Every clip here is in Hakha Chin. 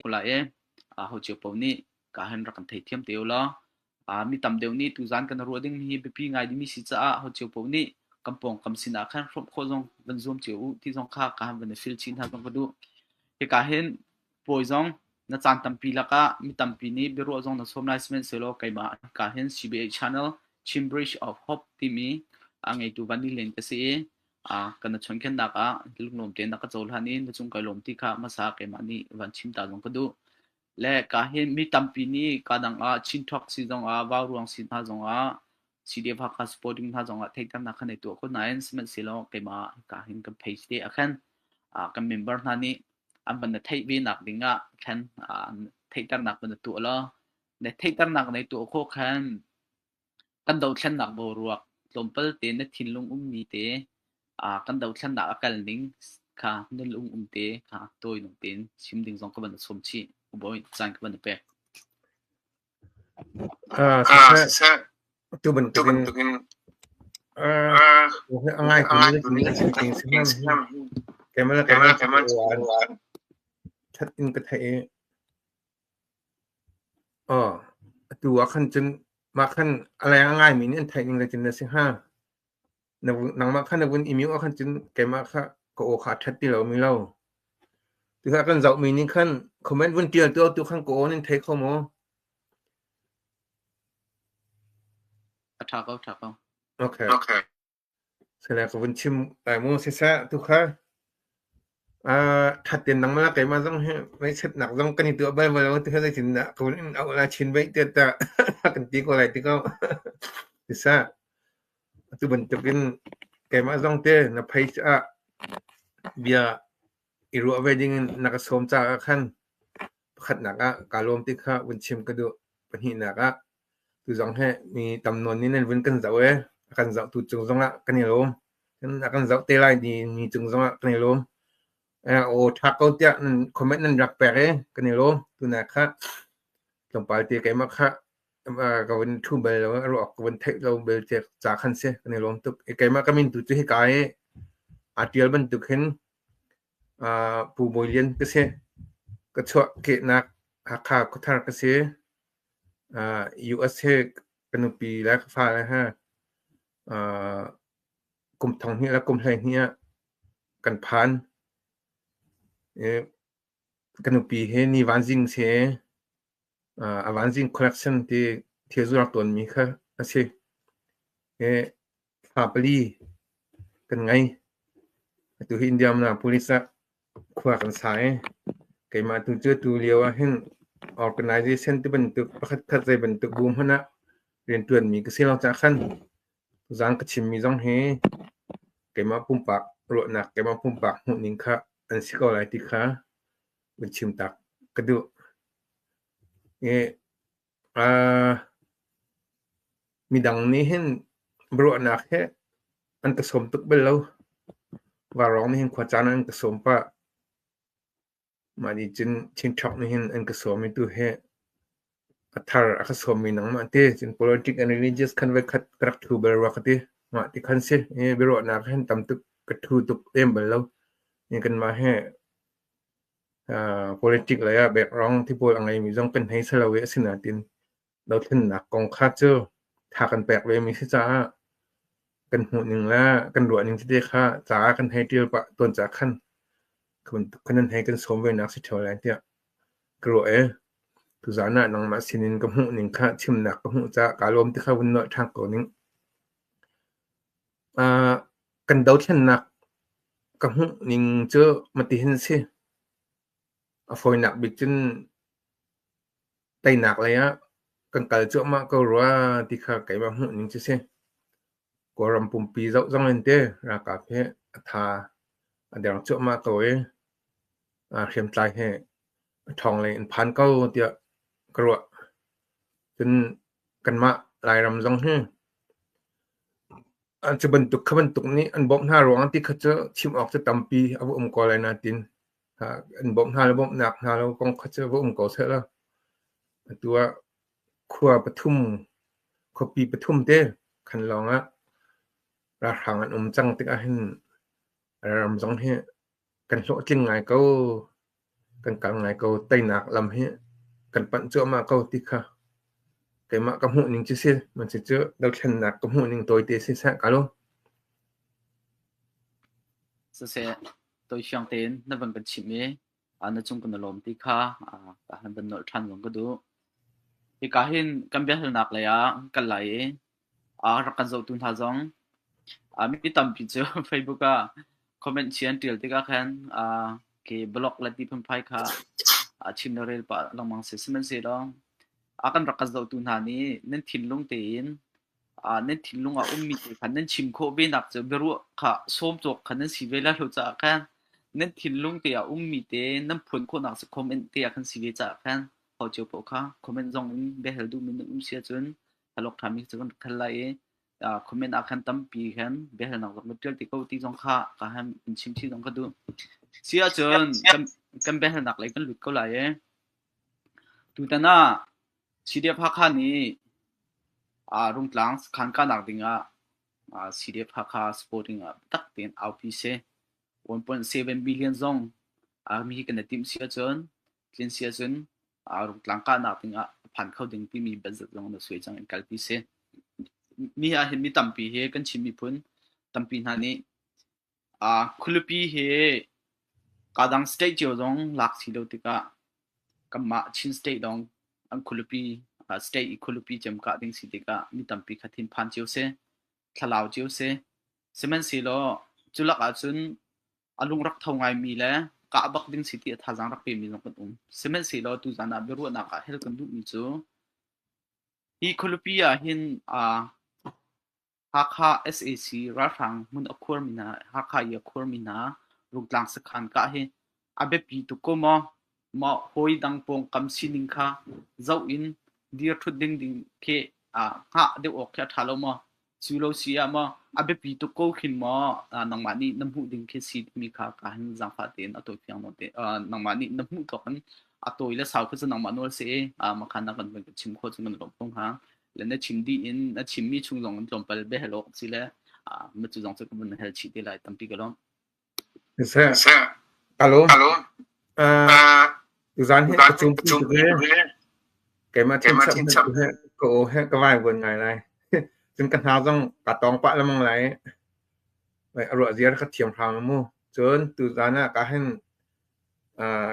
Ko lai i ho cio paoh nih ka hin rak kan theithiam te u law mi tam deuh nih tuzan kan ruah ding hi biapi ngai dingmi si caah ho cio paoh nih kan pawngkam sinah khan hrawmh khawh zong van zuam cio u ti zong kha ka han van i fil chin hna zong ka duh. Hika hin pawi zong na caan tampi lakah mi tampi nih biaruah zong na sawm lai sihmanhsehlaw keimah ka hin CBA channel Chin Bridge of Hope timi a ngeitu van ni len ka si i kan na chawnkhennak ah lunglawm tein na ka cohlan i na cung kai lawm ti kha hmasa keimah nih van chim ta zong ka duh. Le ka hin mi tampi nih ka dang ah Chin Talk si zong ah Vauruang si hna zong ah CDF Hakha supporting hna zong ah theihternak kha nei tuah ko nain sihmanhsehlaw keimah ka hin kan page te ah khan kan member hna nih an van na theih ve nak ding ah khan theihternak van na tuah law na theihternak nei tuah khawh khan Kan dothlennak boruak tlawmpal te na thinlung ummi te, kan dothlennak a kal ning kha na lung um te kha tawinung tein chim ding zong ka van sawm chih. Bawi caan ka van pek. Siseh, tu bantukin a ngai tu ni keimah keimah that in ka theih Aw, atu ah khan cun mah khan a leng a ngaimi nih an theih ning zeitin na si hnga? Na nangmah kha na vun i mute ahkhan cun keimah kha ka aw kha a ṭhat ti lomi lo. Tikah kan zohmi nih khan comment vun ṭial tuah tu khan ka aw nan thei kho maw? A ṭha ko, ṭha ko. Okay. Okay. Sile ka vun chim lai mu siseh tu kha ṭhat tein nangmah le keimah zong hi ngaihchiatnak zong kan i tuah bal bal lo ti kha zeitindah ka vun in auh lai chin veih tiah tah kan ti ko lai ti ko. Siseh atu bantukin keimah zong te na page ah bia i ruah ve dingin na ka sawm caah khan pakhatnak ah kaa lawm ti kha vun chim ka duh. Pahnihnak ah tuzong hi mi tam nawn nih nan vun kan zoh i a kan zohtu cung zongah kan i lawm. Cun a kan zoh te lai ni mi cung zongah kan i lawm. Aw ṭha ko tiah nan comment nan rak pek i kan i lawm. Tunai kha tlawmpal te keimah kha ka vun ṭhu bal lo a ruak ka vun theih lo bel te ca khan si kan i lawm tuk. Keimah ka min tu cu hika i aa ṭial bantuk hin Pu Bawi Lian ka si. Ka chuahkehnak Hakha Khuathar ka si. US he ka nupi le ka fale he kum 2000 le kum 12 ah kan phan. Ka nupi hi Ni Van Zing si. A Van Zing Collection ti thil zuar tawnmi kha a si. Thla pali kan ngei. Atu hi Indianapolis ah khua kan sa i keimah tu cu atu lio ah hin organization ti bantuk pakhatkhat zei bantuk bu hmanh ah rianṭuanmi ka si lo caah khan tuzaan ka chimmi zong hi keimah pumpak ruahnak, keimah pumpak hmuhning kha an si ko lai ti kha vun chim tak ka duh. I Midang nih hin biaruahnak hi an ka sawm tuk bal lo. Vaurawng nih hin khuacaan an ka sawm pah. Mah nih cun Chinṭhawk nih hin an ka sawm i tu hi a thar a ka sawmmi nangmah ti. Cun politics and religious khan voikhat ka rak ṭhu bal rua ka ti. Mah ti khan si. Hi biaruahnak hin tam tuk ka ṭhu tuk lem bal lo. Hi kanmah hi Politic lei ah background ti pawl a ngeimi zong kan hei si lo i asinain dothlennak kong kha cu tha kan pek vemi si caah kan hmuhning le kan ruahning tete kha ca ah kan hei ṭial pah tawn caah khan khan nan hei kan sawm venak si ṭheo lai tiah ka ruah i tuzaan ah nangmah sinin ka hmuhning kha chimnak ka hmuh caah kaa lawm ti kha vun nolh ṭhan ko ning. Kan dothlennak ka hmuhning cu matihin a si. A fawinak bik cun teinak lei ah kan kal cuahmah ko rua ti kha keimah hmuhning cu si. Kawlram pumpi zoh zong in ti ralkap hi a tha a der cuahmah ko i hriamtlai hi a ṭhawng lei in phan ko tiah ka ruah. Cun kanmah Lairam zong hi Cu bantuk kha bantuk nih an bawmh hna ruangah ti kha cu chim awk cu tampi a va um ko lai nain an bawmh hna le bawmhnak hna lo kong kha cu va um ko sehlaw atu ah khua pathum khuapi pathum te khan lawngah ralhrang an um cang tikah hin ram zong hi kan hlawhtling ngai ko. Kan kal ngai ko. Teinak lam hi kan panh cuahmah ko ti kha keimah ka hmuh ning cu si. Cucu dothlennak ka hmuh ning tawite si seh ka lo. Siseh, tawifiang tein na van kan chimh i na cung kan i lawm ti kha ka han van nolh ṭhan zong ka duh. Hika hin kan biahalnak lei ah kan lai i rak kan zohtu hna zong mi tampi cu Facebook ah comment chia an ṭial tikah khan khi blog le ti phunphai kha chim le rel pah lengmang si. Sihmanhsehlaw a kan rak kan zohtu hna nih nan thinlung tein nan thinlung ah ummi te kha nan chim khawh ve nak cu biaruah kha sawm cawk kha nan si ve lai lo caah khan nan thinlung te ah ummi te nan phuan khawhnak cu comment te ah khan si ve caah khan ho cio paoh kha comment zong in biahal duhmi nan um si ahcun halok ṭhami cu kan rak hal lai i comment ah khan tampi khan biahalnak zong ka ṭial ti ko ti zong kha ka han in chim chih zong ka duh. Si ahcun kan kan biahalnak lei kan lut ko lai i tutan ah CDF Hakha nih Rungtlang sakhan kahnak ding ah CDF Hakha supporting ah biatak tein aupi seh. 1.7 billion zong mi hi kan i timh si ahcun tlin si ahcun Rungtlang kahnak ding ah a phan kho ding timi budget zong na suai cang in kalpi si. Mi ah hin mi tampi hi kan Chin miphun tampi hna nih Khualipi hi kadang state cio zong lak si lo tikah kanmah Chin state lawng an khualipi state i khualipi cem kah ding si tikah mi tampi kha thinphan cio si, thlalau cio si. Sihmanhsehlaw cu lak ahcun a lung rak tho ngaimi le kah bak ding si ti a thazaang rak pemi zong kan um. Sihmanhsehlaw tuzaan ah biaruahnak ah hel kan duhmi cu hi khualipi ah hin Hakha sac ralhrang hmun a khuarmi hna Hakha i a khuarmi hna Rungtlang sakhan kah hi a biapi tuk ko maw? Maw hawidang pawngkam sining kha zoh in dir ṭhut ding ding khi hngah deuh awk khi a ṭha lo maw? Cu lo si ah maw a biapi tuk ko khin maw nangmah nih na hmuh ding khi si timi kha ka hin zaangfah tein a tawi fiang nawn te nangmah nih na hmuh tawk in a tawi le sau khi cu nangmah nawl si i makhan na kan van kan chim khawh cu kan lawm ko hnga. Le na chim dih in na chimmi chung zong in tlawmpal biahal awk si le ma cu zong cu ka vun hal chih te lai tampi ka lawm. Seh. Alo. Tuzaan hi ka cumpi tuk e. Keimah thin chap he ka aw he ka vai vuan ngai lai. Cun ka hna zong ka tawng pah lemang lai. A ruah ziar ka thiam hram mu. Cun tuzaan ah ka hin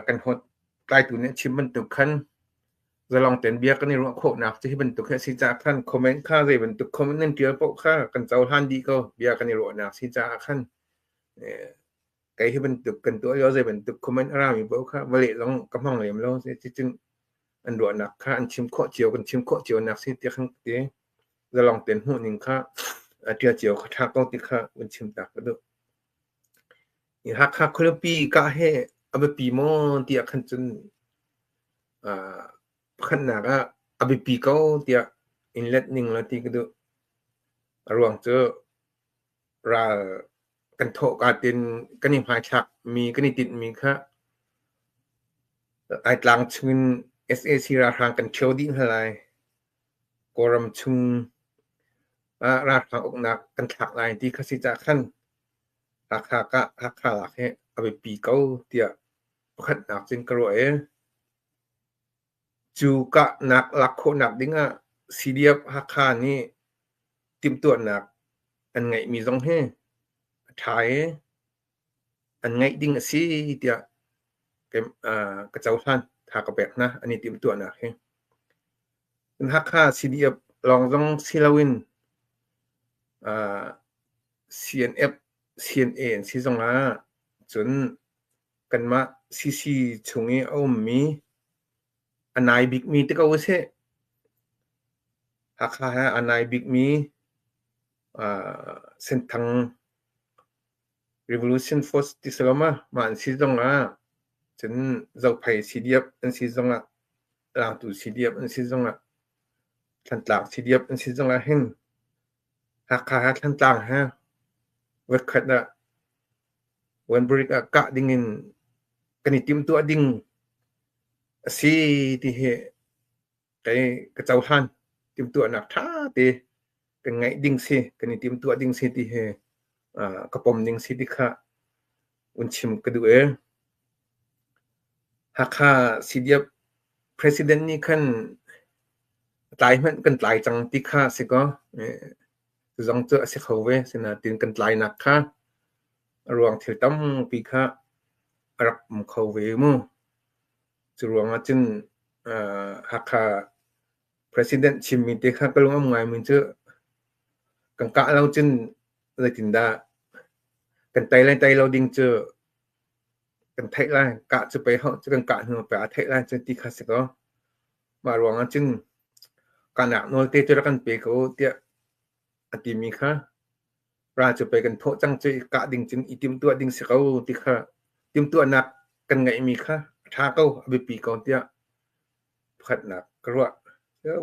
kan hot tlaitu nih chim bantuk khan Zalong tein bia kan i ruah khawhnak cu hi bantuk hi a si caah khan comment kha zei bantuk comment nan ṭial paoh kha kan cohlan dih ko. Bia kan i ruahnak si caah khan kei hi bantuk kan tuah lio zei bantuk comment a rami paoh kha va leh zong ka hmang lem lo. Cuticun an ruahnak kha an chim khawh cio, kan chim khawh cio nak si tiah khan ka ti. Zalong tein hmuhning kha ṭial cio kha ṭha ko ti kha vun chim ta ka duh. Hakha khualipi kah hi a biapi maw tiah khan cun Pakhatnak ah a biapi ko tiah in let ning law ti ka duh. A ruang cu ral kan thawhka tin kan i hmaithlakmi, kan i tinhmi kha Laitlang chungin sac ralhrang kan ṭhio dih hna lai. Kawlram chung ah ralhrang uknak kan thlak lai ti kha si caah khan Hakha kah Hakha lak hi a biapi ko tiah pakhatnak cun ka ruah i cu kahnak lak khawhnak dingah CDF Hakha nih timhtuahnak an ngeihmi zong hi a ṭha i an ngeih ding a si tiah ka cohlan. Tha ka pek hna an i timhtuahnak hi. Hakha CDF lawng zong si loin CNF, CNA an si zongah cun Kanmah CC chung i a ummi a nai bikmi ti ko usih. Hakha he a nai bikmi Senthang Revolution Force ti si lo ma? Mah an si zongah cun Zophei CDF an si zongah Lautu CDF an si zongah Thantlang CDF an si zongah hin Hakha he Thantlang he voikhat ah Wanburik ah kah dingin kan i timhtuah ding a si ti hi kei ka cohlan. Timhtuahnak ṭha te kan ngeih ding si, kan i timhtuah ding si ti hi ka pom ding si ti kha un chim ka duh ee. Hakha CDF president nih khan tlai hmanh kan tlai cang ti kha si kaw cu zong cu a si kho ve. Sinain kan tlainak kha a ruang thil tampi kha a rak um kho ve mu. Cu ruangah cun Hakha president chimmi te kha ka lung a um ngaimi cu kan kah lo cun zeitindah kan tei le tei lo ding cu kan theih lai. Kah cu pei ho cu kan kah hnu pei aa theih lai cu ti kha si kaw. Mah ruangah cun kahnak nawl te cu rak kan pe ko tiah a timi kha ral cu pei kan thawh cang cu i kah ding cun i timhtuah ding si ko ti kha timhtuahnak kan ngeihmi kha a ṭha ko, a biapi ko tiah pakhatnak ka ruah.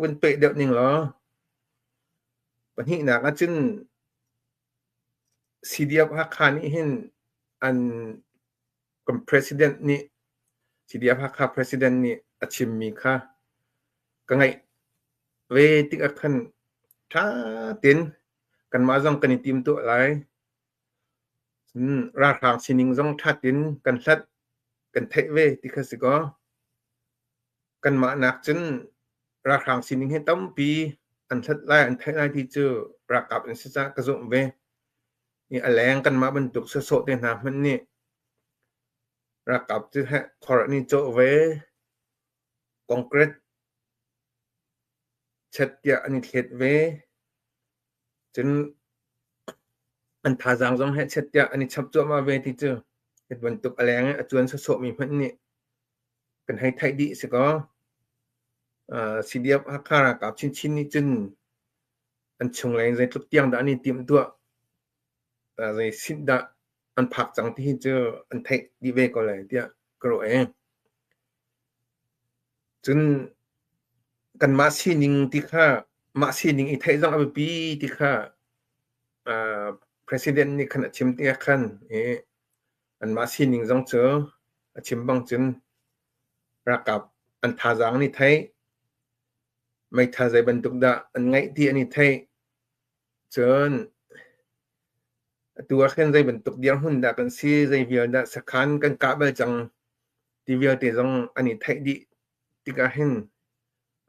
Vun peh deuh ning law pahnihnak ahcun CDF Hakha nih hin an kan president nih CDF Hakha president nih a chimmi kha ka ngaih ve tikah khan ṭha tein kanmah zong kan i timtuah lai. Cun ralhrang sining zong ṭha tein kan hlat, kan theih ve ti kha si kaw kanmah nak cun ralhrang sining hi tampi an hlat lai, an theih lai ti cu ralkap an si caah ka zumh ve. A leng kanmah bantuk sawsawh te hna hmanh nih ralkap cu heh khor an i cawh ve. Concrete chet tiah an i thlet ve. Cun an thazaang zong hehchet tiah an i chap cuahmah ve ti cu hi bantuk a leng i a cuan sawsawhmi hmanh nih kan hei theih dih si kaw CDF Hakha ralkap chinchin nih cun an chunglei in zeitluk tiang dah an i timhtuah, zei sin dah an phak cang ti hi cu an theih dih ve ko lai tiah ka ruah i. Cun kanmah sining ti kha mah sining i theih zong a biapi ti kha president nih khan a chim tikah khan i anmah sining zong cu a chim bang cun ralkap an thazaang an i theih, meithal zei bantuk dah an ngeih ti an i theih. Cun atu ah khin zei bantuk dirhmun dah kan si, zei vial dah sakhan kan kah bal cang ti vialte zong an i theih dih tikah hin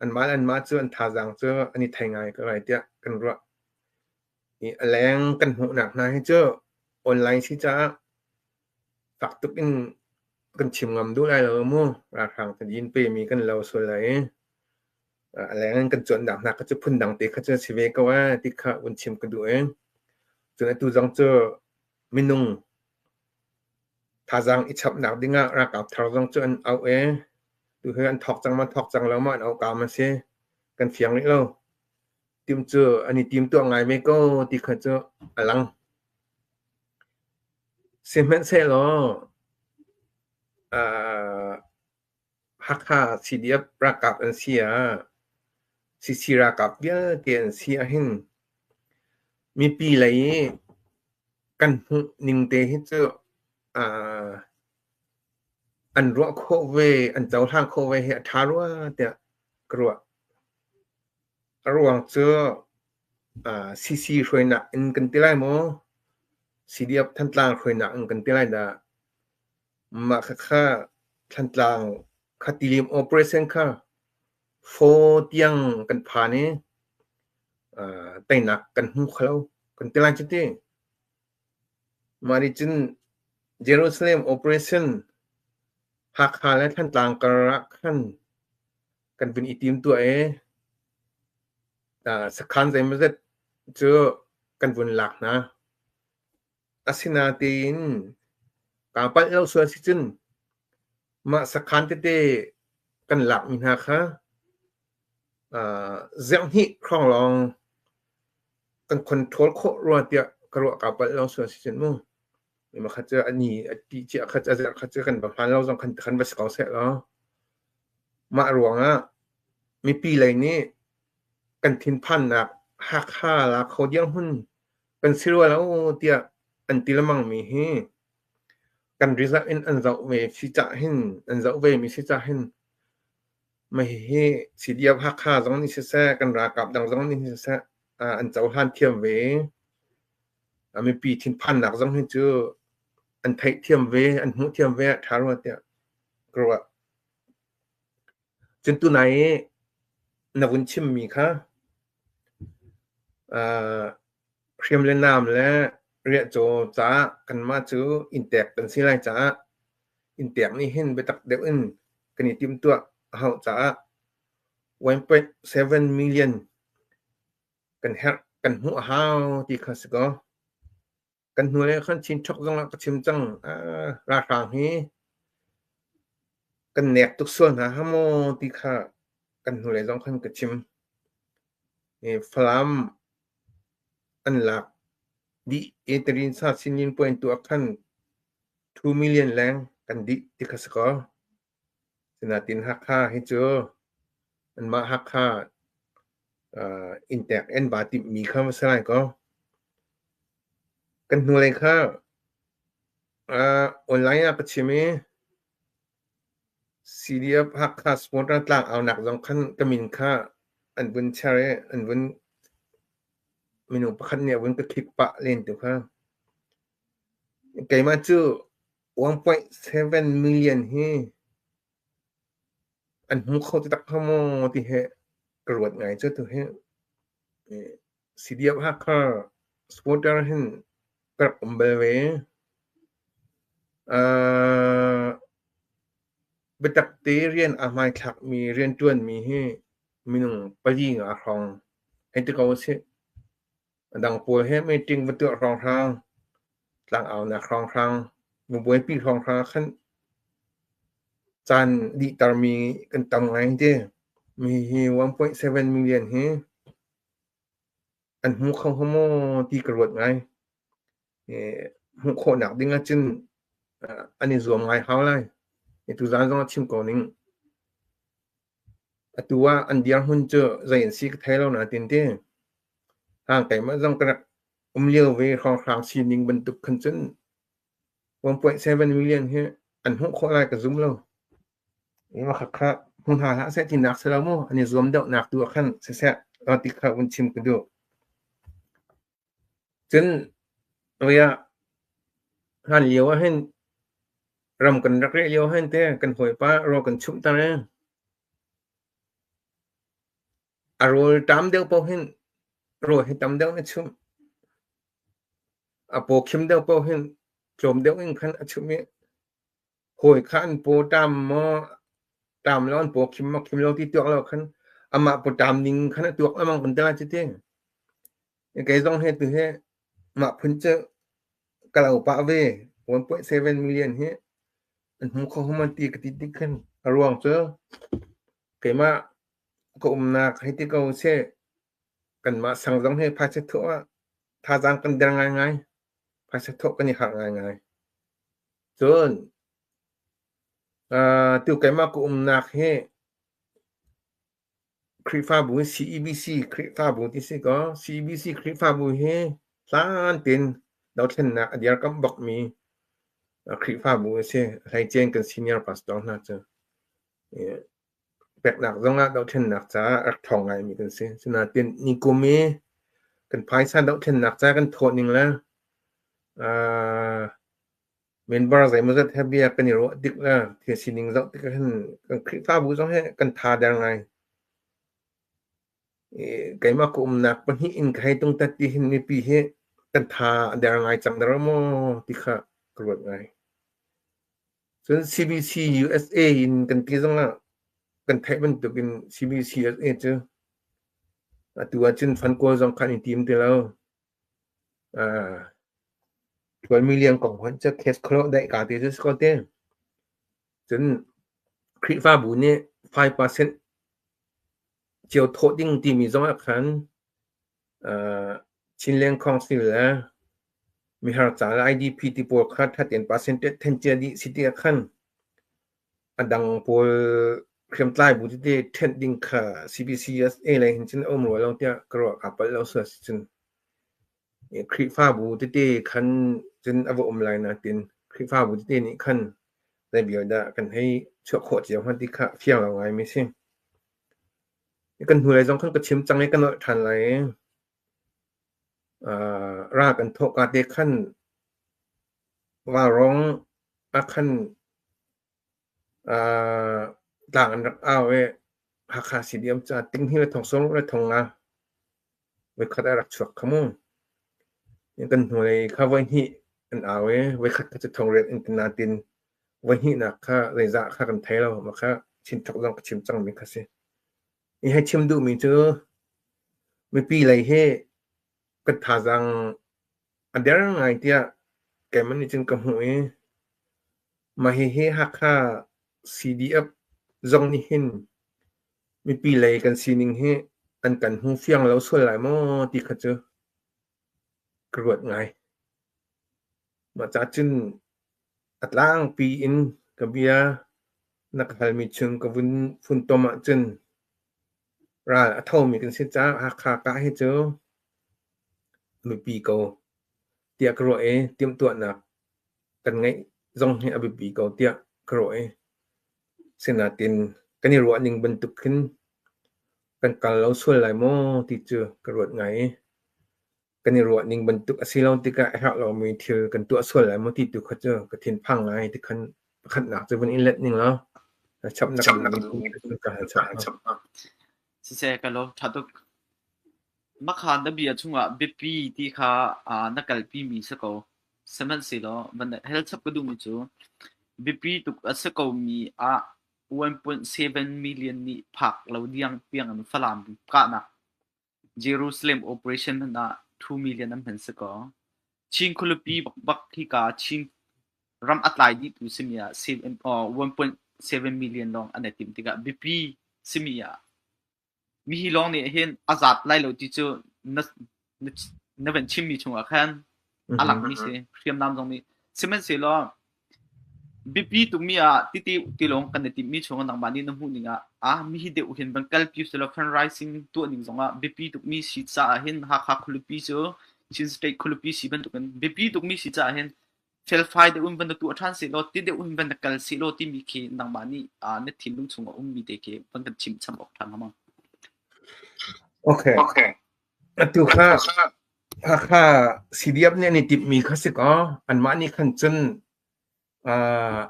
anmah le anmah cu an thazaang cu an i thei ngai ko lai tiah kan ruah. I a leng kan hmuhnak hna hi cu online si caah fak tuk in kan chim ngam duh lai lo mu. Ralhrang tadin pemi kan lo sual lai i a leng in kan cuanhnak hna kha cu phundang te kha cu a si ve ko ee ti kha vun chim ka duh i cun atu zong cu minung thazaang i chapnak dingah ralkap thar zong cu an auh i tuhi an thawk cang ma thawk cang lo ma an auh ka ma si kan fiang rih lo. Tim cu an i timtuah ngai ve ko ti kha cu a lang. Sihmanhsehlaw Hakha CDF ralkap an si ah CC ralkap vialte an si ahhin mipi lei i kan hmuh ning te hi cu an ruah khawh ve, an cohlang khawh ve hi a ṭha rua tiah ka ruah. A ruang cu CC hruainak in kan ti lai maw, CDF Thantlang hruainak in kan ti lai dah. Mah khakha Thantlang kha tilim operation kha faw tiang kan phan i teinak kan hmu kho lo kan ti lai cu ti. Mah nih cun Jerusalem operation Hakha le Thantlang kar ah khan kan vun i timtuah i sakhan zeimawzat cu kan vun lak hna. Asinain kaa palh lo sual si cun mah sakhan tete kan lakmi hna kha zenghnih hrawng lawng kan control khawh rua tiah ka ruah kaa palh lo sual si cun mu. Makhat cu a ni a ti cia khat a zerh khat cu kan va hmaan lo zong khan khan va si ko seh law. Mah ruangah mipi lei nih kan thinphannak Hakha la kho dirhmun kan si rua lo tiah an ti lengmangmi hi kan result in an zoh ve si cah hin an zoh ve mi si cah hin mah hihi CDF Hakha zong nih siseh kan ralkap dang zong nih siseh an cohlan thiam ve. Mipi thinphannak zong hi cu an theih thiam ve, an hmuh thiam ve ah ṭha rua tiah ka ruah. Cun tunai i na vun chimmi kha hriam le nam le riahcaw caah kanmah cu inntek kan si lai caah inntek nih hin biatak deuh in kan i timhtuah a hauh caah 1.7 million kan herh kan hmuh a hau ti kha si kaw. Kan hnulei khan chinṭhok zongah ka chim cang. Ralhrang hi kan nek tuk sual hna hnga maw ti kha kan hnulei zong khan ka chim. Falam an lak dih i Tarinsa Sinin puai an tuah khan 2 million leng kan dih ti kha si kaw. Sinain Hakha hi cu anmah Hakha inntek an vaa timhmi kha va si lai kaw. Kan hnulei kha online ah ka chim i CDF Hakha Supporter tlangaunak zong khan ka min kha an vun share i an vun minung pakhat nih a vun ka click pah len tu kha. Keimah cu 1.7 million hi an hmu kho taktak hnga maw ti hi ka ruat ngai cu tu hi. CDF Hakha supporter hin ka rak um bal ve. Biatak te rian aa hmaithlakmi rianṭuanmi hi minung pali nga hrawng hei ti ko usih. A dang pawl he meeting va tuah hrawnghrang, tlangaunak hrawnghrang, va buaipi hrawnghrang ah khan caan dihtermi kan tam ngai ti. Mi hi 1.7 million hi an hmu kho hnga maw ti ka ruat ngai. Hmuh khawhnak ding ahcun an i zuam ngai hau lai. Tuzaan zong ah chim ko ning. Atu ah an dirhmun cu zei an si ka thei lo nain ti. Hang keimah zong ka rak um lio ve hrawnghrang sining bantuk khan cun 1.7 million hi an hmuh khawh lai ka zum lo. Khakha hmu hna hlah seh tinak si lo mu, an i zuam deuhnak tu ah khan siseh ti kha vun chim ka duh. Cun hlan lio ahhin ram kan rak reh lio ahhin teh kan hawipa rawl kan chumhter i a rawl ṭam deuh paoh hin rawl hi tam deuh in a chumh. A paw khim deuh paoh hin tlawm deuh in khan a chumh i Hawi kha an paw ṭam maw ṭam lo an paw khim maw khim lo ti tuak lo khan amah paw ṭam ning khan a tuak lengmang kan ti lai cu ti. Kei zong he tu hi mah phun cu ka lo pah ve. 1.7 million hi an hmu kho hom an ti ka ti tik khan a ruang cu keimah ka umnak hei ti ko seh kanmah sang zong hi phaisa thuah ah thazaang kan der ngaingai. Phaisa thawh kan i harh ngaingai. Cun tu keimah ka umnak hi Khrihfabu hi CEBC Khrihfabu ti si kaw CEBC Khrihfabu hi hlan tein dothlennak a dirkamh bakmi Khrihfabu a si. Hleicein kan senior pastor hna cu peknak zongah dothlennak caah rak ṭhawng ngaimi kan si. Sinain nikum i kan phaisa dothlennak ca kan thawh ning le member zeimawzat he bia kan i ruah tik le thil sining zoh tik ahhin kan Khrihfabu zong hi kan tha der ngai. Keimah ka umnak pahnih in ka hei tungtat ti hin mipi hi kan tha a der ngai cang dara maw ti kha ka ruat ngai. Cun CBC USA in kan ti zongah kan theih bantukin CBC USA cu atu ahcun fund kawl zong kha an i tim ti lo. 12 million kong hmanh cu case khawh daih ka ti cu si ko te. Cun Khrihfabu nih 5% cio thawh ding timi zong ah khan Chinland Council le mihar ca le IDP ti pawl kha ṭhatein percentage then cia dih si ti ah khan a dang pawl hriamtlai bu tete ṭhenh ding kha CBCUSA lei hin cun a um rua lo tiah ka ruah. Kaa palh lo sual si cun Khrihfabu tete khan cun a va um lai nain Khrihfabu tete nih khan zei vial dah kan hei chuah khawh cio hnga ti kha fiang lo ngaimi a si. Kan hnulei zong khan ka chim cang i ka nolh ṭhan lai i ral kan thawhka te khan vaurawng ah khan tlang an rak au i. Hakha CDM ca tinghnih le thong sawm le thong nga voikhat ah rak chuak kha mu. Kan hnulei kha voihnih an au i voikhat kha cu thongriat in ti natin voihnihnak kha zeizah kha kan thei lo. Mah kha chinthok zong ka chim cangmi kha si. Hi hei chim duhmi cu mipi lei hi kan thazaang a der ngai tiah keimah nih cun ka hmuh i mah hihi Hakha CDF zong nih hin mipi lei kan sining hi an kan hmu fiang lo sual lai maw ti kha cu ka ruat ngai. Mah ca cun a tlangpi in ka bia na ka halmi chung ka vun funtom ahcun ral a thomi kan si caah Hakha kah hi cu a biapi ko tiah ka ruah i timhtuahnak kan ngeih zong hi a biapi ko tiah ka ruah i sinain kan i ruahning bantuk khin kan kal lo sual lai maw ti cu ka ruat ngai i kan i ruahning bantuk a si lo tikah a herh lomi thil kan tuah sual lai maw ti tu kha cu ka thinphang ngai ti khan pakhatnak cu vun in let ning law chap na kan ka hal chap. Siseh ka lawm ṭha tuk. Makha na bia chungah biapi ti kha na kalpi mi si ko. Sihmanhsehlaw van hel chap ka duhmi cu biapi tuk a si komi ah 1.7 million nih phak lo diang tiang in Falam kahnak Jerusalem operation hmanh ah 2 million an hman si kaw, Chin khualipi bakbak hika Chin ram a tlai dihtu simi ah 1.7 million lawng an i timh tikah biapi simi ah mihi lawng nih hin a zat lai lo ti cu na, na, na van chimmi chungah khan a langmi si hriamnam zong nih sihmanhsehlaw Biapi tukmi ah titi tilawng kan i timhmi chungah nangmah nih na hmuh ning ah ah mihi deuh hin van kalpi usih fundraising tuah ning zongah biapi tukmi si caah hin Hakha khualipi cu Chin State khualipi si bantukin biapi tukmi si caah hin felfai deuh in van na tuah ṭhan sehlaw ti deuh in van na kal sehlaw timi khi nangmah nih ah na thinlung chungah ummi te khi van kan chim cham awk ṭha hnga maw? Okay. Atu kha Hakha CDF nih an i timhmi kha si kaw anmah nih khan cun uh,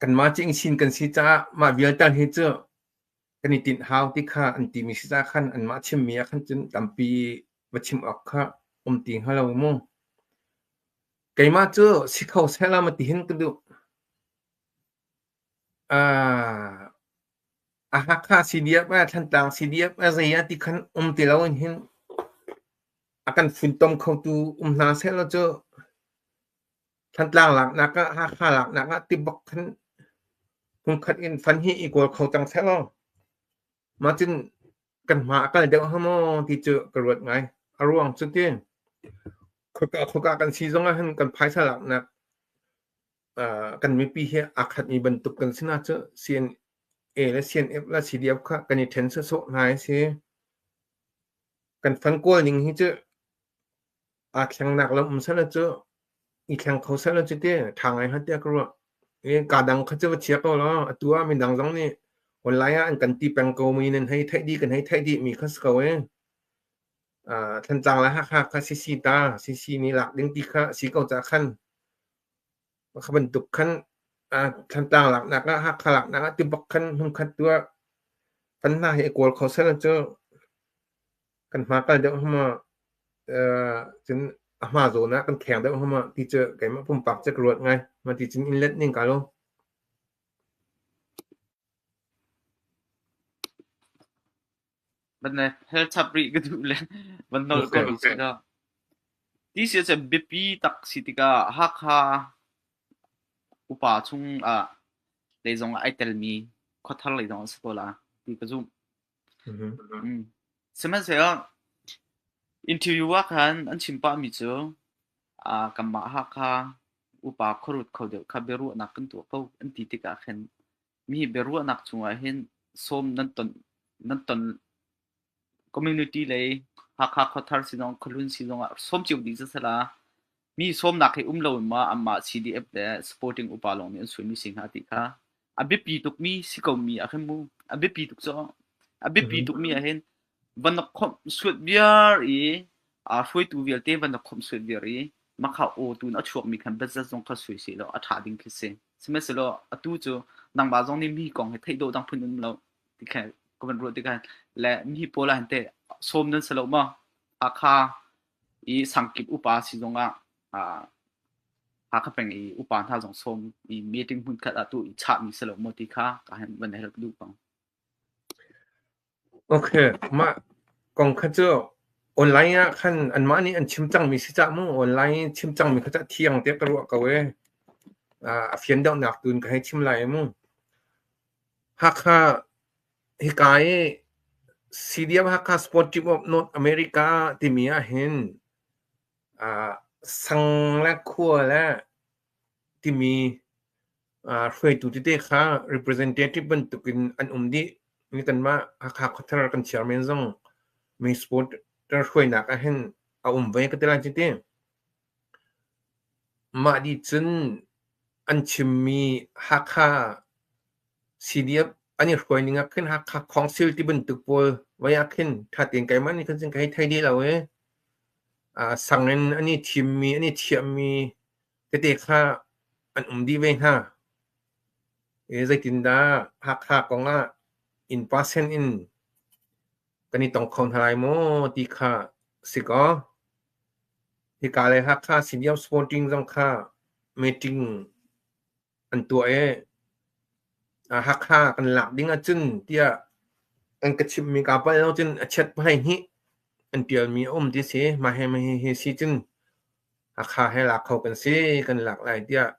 kanmah cu Ingsin kan si caah mah vialte hi cu kan i tinh hau ti kha an timi si caah khan anmah chimmi ah khan cun tampi va chim awk kha um ti hnga lo mu. Keimah cu si kho sehla ma ti hin ka duh. Uh, a Hakha CDF ah Thantlang CDF ah zei ah ti khan um ti lo in hin a kan funtom khotu um hna sehlaw cu Thantlang laknak ah Hakha laknak ah tibak khan hmunkhat in fan hi i kawl kho cang sehlaw mah cun kan hma a kal deuh hnga maw ti cu ka ruat ngai. A ruang cu ti khuaka khuaka kan si zong ah hin kan phaisa laknak kan mipi hi aa khatmi bantuk kan si na cu CNA le CNF le CDF kha kan i ṭhen sawsawh hna hi si. Kan fan kawl ning hi cu aa thlengnak lam um sehla cu i thleng kho sehla cu ti ṭha ngai hnga tiah ka ruah. I kaa dang kha cu va chia ko law atu ah midang zong nih online ah an kan ti peng ko mi nan hei theih dih kan hei theih dih mi kha si ko ee. Thantlang le Hakha kha CC ta CC nih lak ding ti kha si ko cah khan Kha bantuk khan Thantlang laknak ah Hakha laknak ah tibak khan hmunkhat tu ah kan hna hi i kawl kho sehla cu kan hma kal deuh hnga maw cun a hma zawn ah kan kheng deuh hnga maw ti cu keimah pumpak cu ka ruat ngai. Mah ti cun in let ning ka lo. Van hel chap rih ka duh le van nolh ko rih seh law. Ti si ahcun biapi tak si tikah Hakha upa chung ah lei zong ah ai telmi khuathar lei zong a si ko la ti ka zumh. Sihmanhsehlaw interview ah khan an chim pahmi cu kanmah Hakha upa khuarut kho deuh kha biaruahnak kan tuah ko an ti tikah khin Mi biaruahnak chungah hin sawm nan ton nan ton community lei Hakha khuathar si zong khuahlun si zongah sawm cio dih sisala mi sawmnak hi um lo in ma anmah CDF le supporting upa lawng nih an suaimi si hnga ti kha a biapi tukmi si ko mi ah khin mu a biapi tuk cu a biapi tukmi ah hin van na khawmh suat viar i aa hruaitu vialte van na khawmh suat viar i makha aw tu in a chuakmi khan biazat zong kha sui seh law a ṭha ding khi si. Sihmanhsehlaw atu cu Nangmah zong nih mi kong hi theih dawh dang phun um lo ti kha ka van ruah tikah le mi pawl ah hin teh sawm nan si lo maw? Hakha i sangkip upa si zongah Hakha peng i upa hna zong sawm i meeting hmunkhat ah tu i chahmi si lo maw ti kha ka han van hal ka duh ko. Okay, mah kong kha cu online ah khan anmah nih an chim cangmi si cah mu. Online chim cangmi kha cah thiang tiah ka ruah ko ee. A fian deuhnak tu in ka hei chim lai mu. Hakha hika i CDF Hakha Sport Team of North America timi ahhin sang le khua le timi hruaitu tete kha representative bantukin an um dih. Ni kanmah Hakha khuathar kan chairman zong mi supporter hruainak ahhin a um ve ka ti lai cuti. Mah dih cun an chimmi Hakha CDF an i hruai ning ah khin Hakha Council ti bantuk pawl vai ah khin ṭha tein keimah nih khan cun ka hei thei dih lo i sang in an i thimmi an i thiahmi tete kha an um dih ve hna. I zeitindah Hakha kong ah in percent in kan i tong kho hna lai maw ti kha si kaw hika le Hakha CDF Sporting zong kha meeting an tuah i Hakha kan lak ding ahcun tiah an ka chimhmi kaa palh lo cun a chiat 12 an ṭialmi a um ti si. Mah hi mah hihi si cun Hakha he lak kho kan si, kan lak lai tiah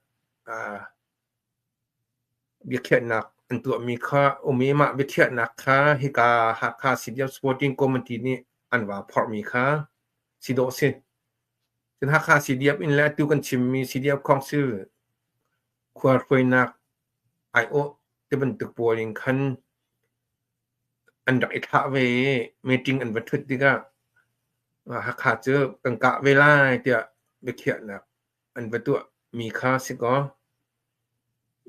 biakhiahnak an tuahmi kha um i mah biakhiahnak kha hika Hakha CDF Supporting Committee nih an va phorhmi kha si dawh si. Cun Hakha CDF in le atu kan chimmi CDF Council khua hruainak aiawh tibantuk pawl in khan an rak i thlah ve i meeting an va ṭhut tikah Hakha cu kan kah ve lai tiah biakhiahnak an va tuahmi kha si kaw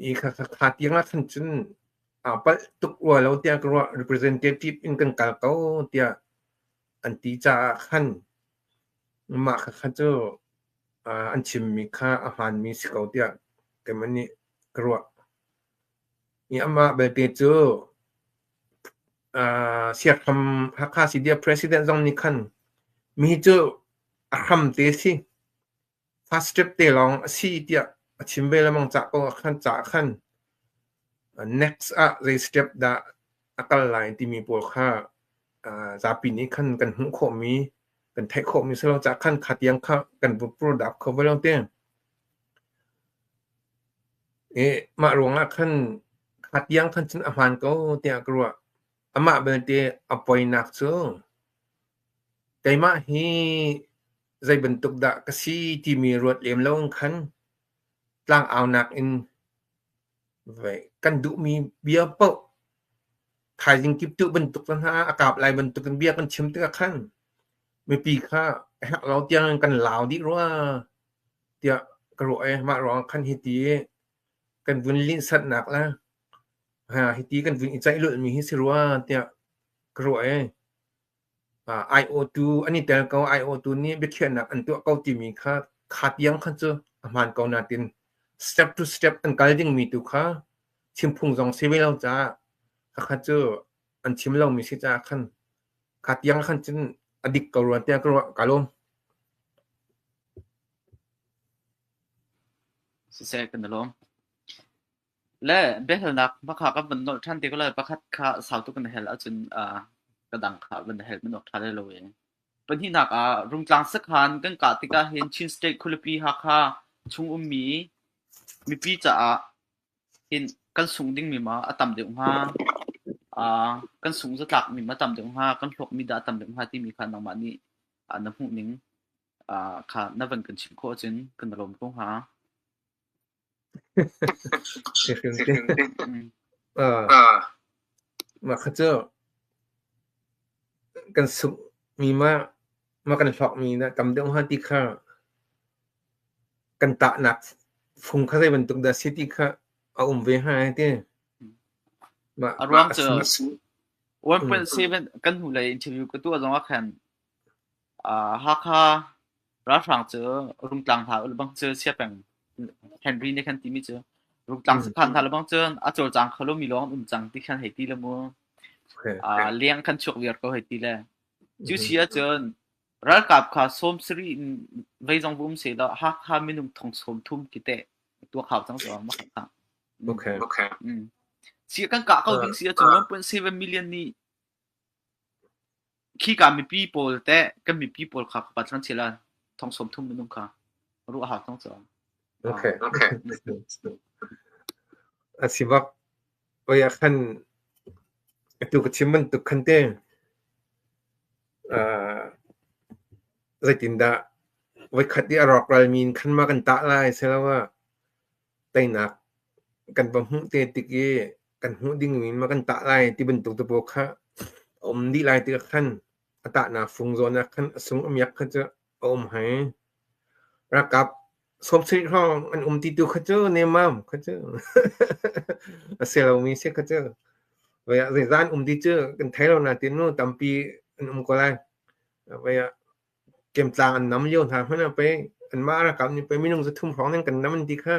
hi kha tiang ah khan cun aa palh tuk rua lo tiah ka ruah. Representative in kan kal ko tiah an ti caah khan mah khakha cu an chimmi kha a hmaanmi si ko tiah keimah nih ka ruah. I amah belte cu siaghram Hakha CDF President zong nih khan mi cu a hram te si, first step te lawng a si tiah a chim ve lengmang ca ko ah khan caah khan next ah zei step dah a kal lai timi pawl kha zapi nih khan kan hmuh khawhmi kan theih khawhmi si lo caah khan kha tiang kha kan product kho ve lo te. I mah ruangah khan kha tiang khan cun a hmaan ko tiah ka ruah. Amah belte a poinak cu keimah hi zei bantuk dah ka si timi ruat lem lo in khan tlangaunak in kan duhmi bia paoh thaizing kiptuh bantuk te hna a kap lai bantuk in bia kan chim tikah khan mipi kha a herh lo tiang in kan lau dih rua tiah ka ruah i mah ruangah khan hiti kan vun linhsatnak le hiti kan vun i ceih lulhmi hi si rua tiah ka ruah i IO2 an i tel ko IO2 nih biakhiahnak an tuah ko timi kha kha tiang kha cu a hmaan ko nain step to step an kal dingmi tu kha chimphung zong si ve lo caah khakha cu an chim lomi si caah khan kha tiang khan cun a dik ko rua tiah ka ruah ka lawm. Siseh kan i lawm. Le biahalnak hmakha kan van nolh ṭhan te ko lai. Pakhat kha sau tuk na hel ahcun ka dang kha van hel man awk ṭha lai lo e. Pahnihnak ah Rungtlang sakhan kan kah tikah hin Chin State khualipi Hakha chung ummi mipi caah hin kan sungh dingmi ma a tam deuh hnga, kan sungh zatlakmi ma a tam deuh hnga, kan hlawkmi dah a tam deuh hnga timi kha nangmah nih na hmuhning kha na van kan chimh khawh ahcun kan i lawm ko hnga. Mah kha cu kan sunghmi mah mah kan hlawkmi dah tam deuh hnga ti kha kan tahnak fung kha zei bantuk dah si ti kha a um ve hnga ti. Mah A ruang cu 1.7 kan hnulei interview ka tuah zong ah khan Hakha ralhrang cu Rungtlang hna bang cu Siapeng Henry nih khan timi cu. Rungtlang sakhan hna lebang cun a cawlcang kho lomi lawng an um cang ti khan hei ti le mu. Leng khan chuak viar ko hei ti le. Cu si ahcun ralkap kha sawm sarih in vei zong va um sehlaw Hakha minung thong sawm thum khi teh tuak hau cang cu mah kha. Okay. Si kan kah ko ding si ahcun 1.7 million nih khika mipi pawl teh kan mipi pawl kha ka pat chila thong sawm thum minung kha ruah hau cang cu. Okay. A si bak. Oi ah khan atu ka chim bantuk khan te zeitindah voikhat i a rawkral mi in khan ma kan tah lai siloah teinak kan va hmuh te tik i kan hmuh dingmi in ma kan tah lai ti bantuk te pawl kha a um dih lai tikah khan a tahnak fung zawn ah khan a sung a miak kha cu a um hai. Ralkap sawmsarih hrawng an um ti tu kha cu nemmam kha cu a si lomi si kha cu. Voi ah zeizah an um ti cu kan thei lo nain nu tampi an um ko lai. Voi ah kemtlang an nam lio hna hmanh ah pei anmah ralkap nih pei minung zathum hrawng nan kan nam an ti kha.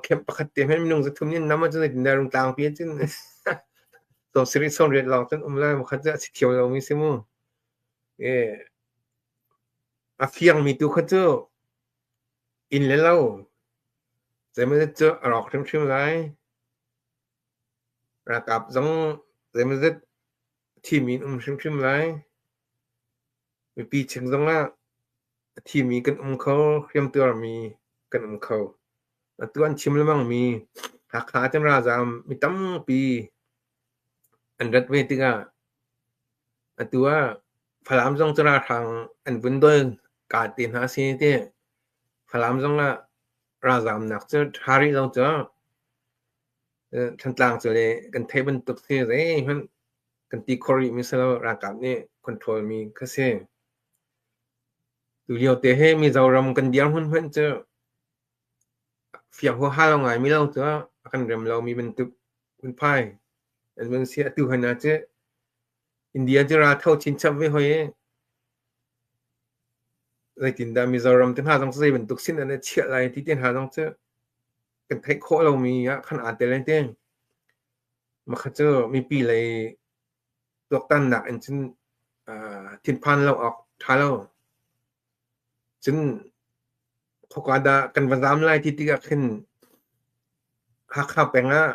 Camp pakhat te hmanh minung zathum nih an nam ahcun zeitindah rungtlangpi ahcun sawmsarih sawmriat lawng cun um lai pakhat cu a si thiam lomi si mu. A fiangmi tu kha cu inn le lo zeimawzat cu a rawk hrimhrim lai. Ralkap zong zeimawzat a thimi an um hrimhrim lai. Mipi chung zongah a thimi kan um kho, hriamtuarmi kan um kho. Atu an chim lengmangmi Hakha ah cun ralzaam mi tampi an rat ve tikah atu ah Falam zong cu ralhrang an vun dawi ka te hna a si ti. Falam zong ah ralzaamnak cu ṭha rih lo cu. Thantlang cu le kan theih bantuk si zeihmanh kan ti khawh rihmi si lo ralkap nih control mi kha si. Tulio te hi Mizoram kan dirhmun hmanh cu fiang huaha lo ngaimi lo cu a kan rem lomi bantuk phunphai an vun si. Atu hon ah cu India cu ral tho chinchap ve hoi i zeitindah Mizoram te hna zong cu zei bantuk sin an i chiah lai ti te hna zong cu kan theih khawh lomi ah khan aa tel te. Makha cu mipi lei tuaktannak in cun thinphan lo awk ṭha lo. Cun khoka dah kan va zaam lai ti tikah khin Hakha peng ah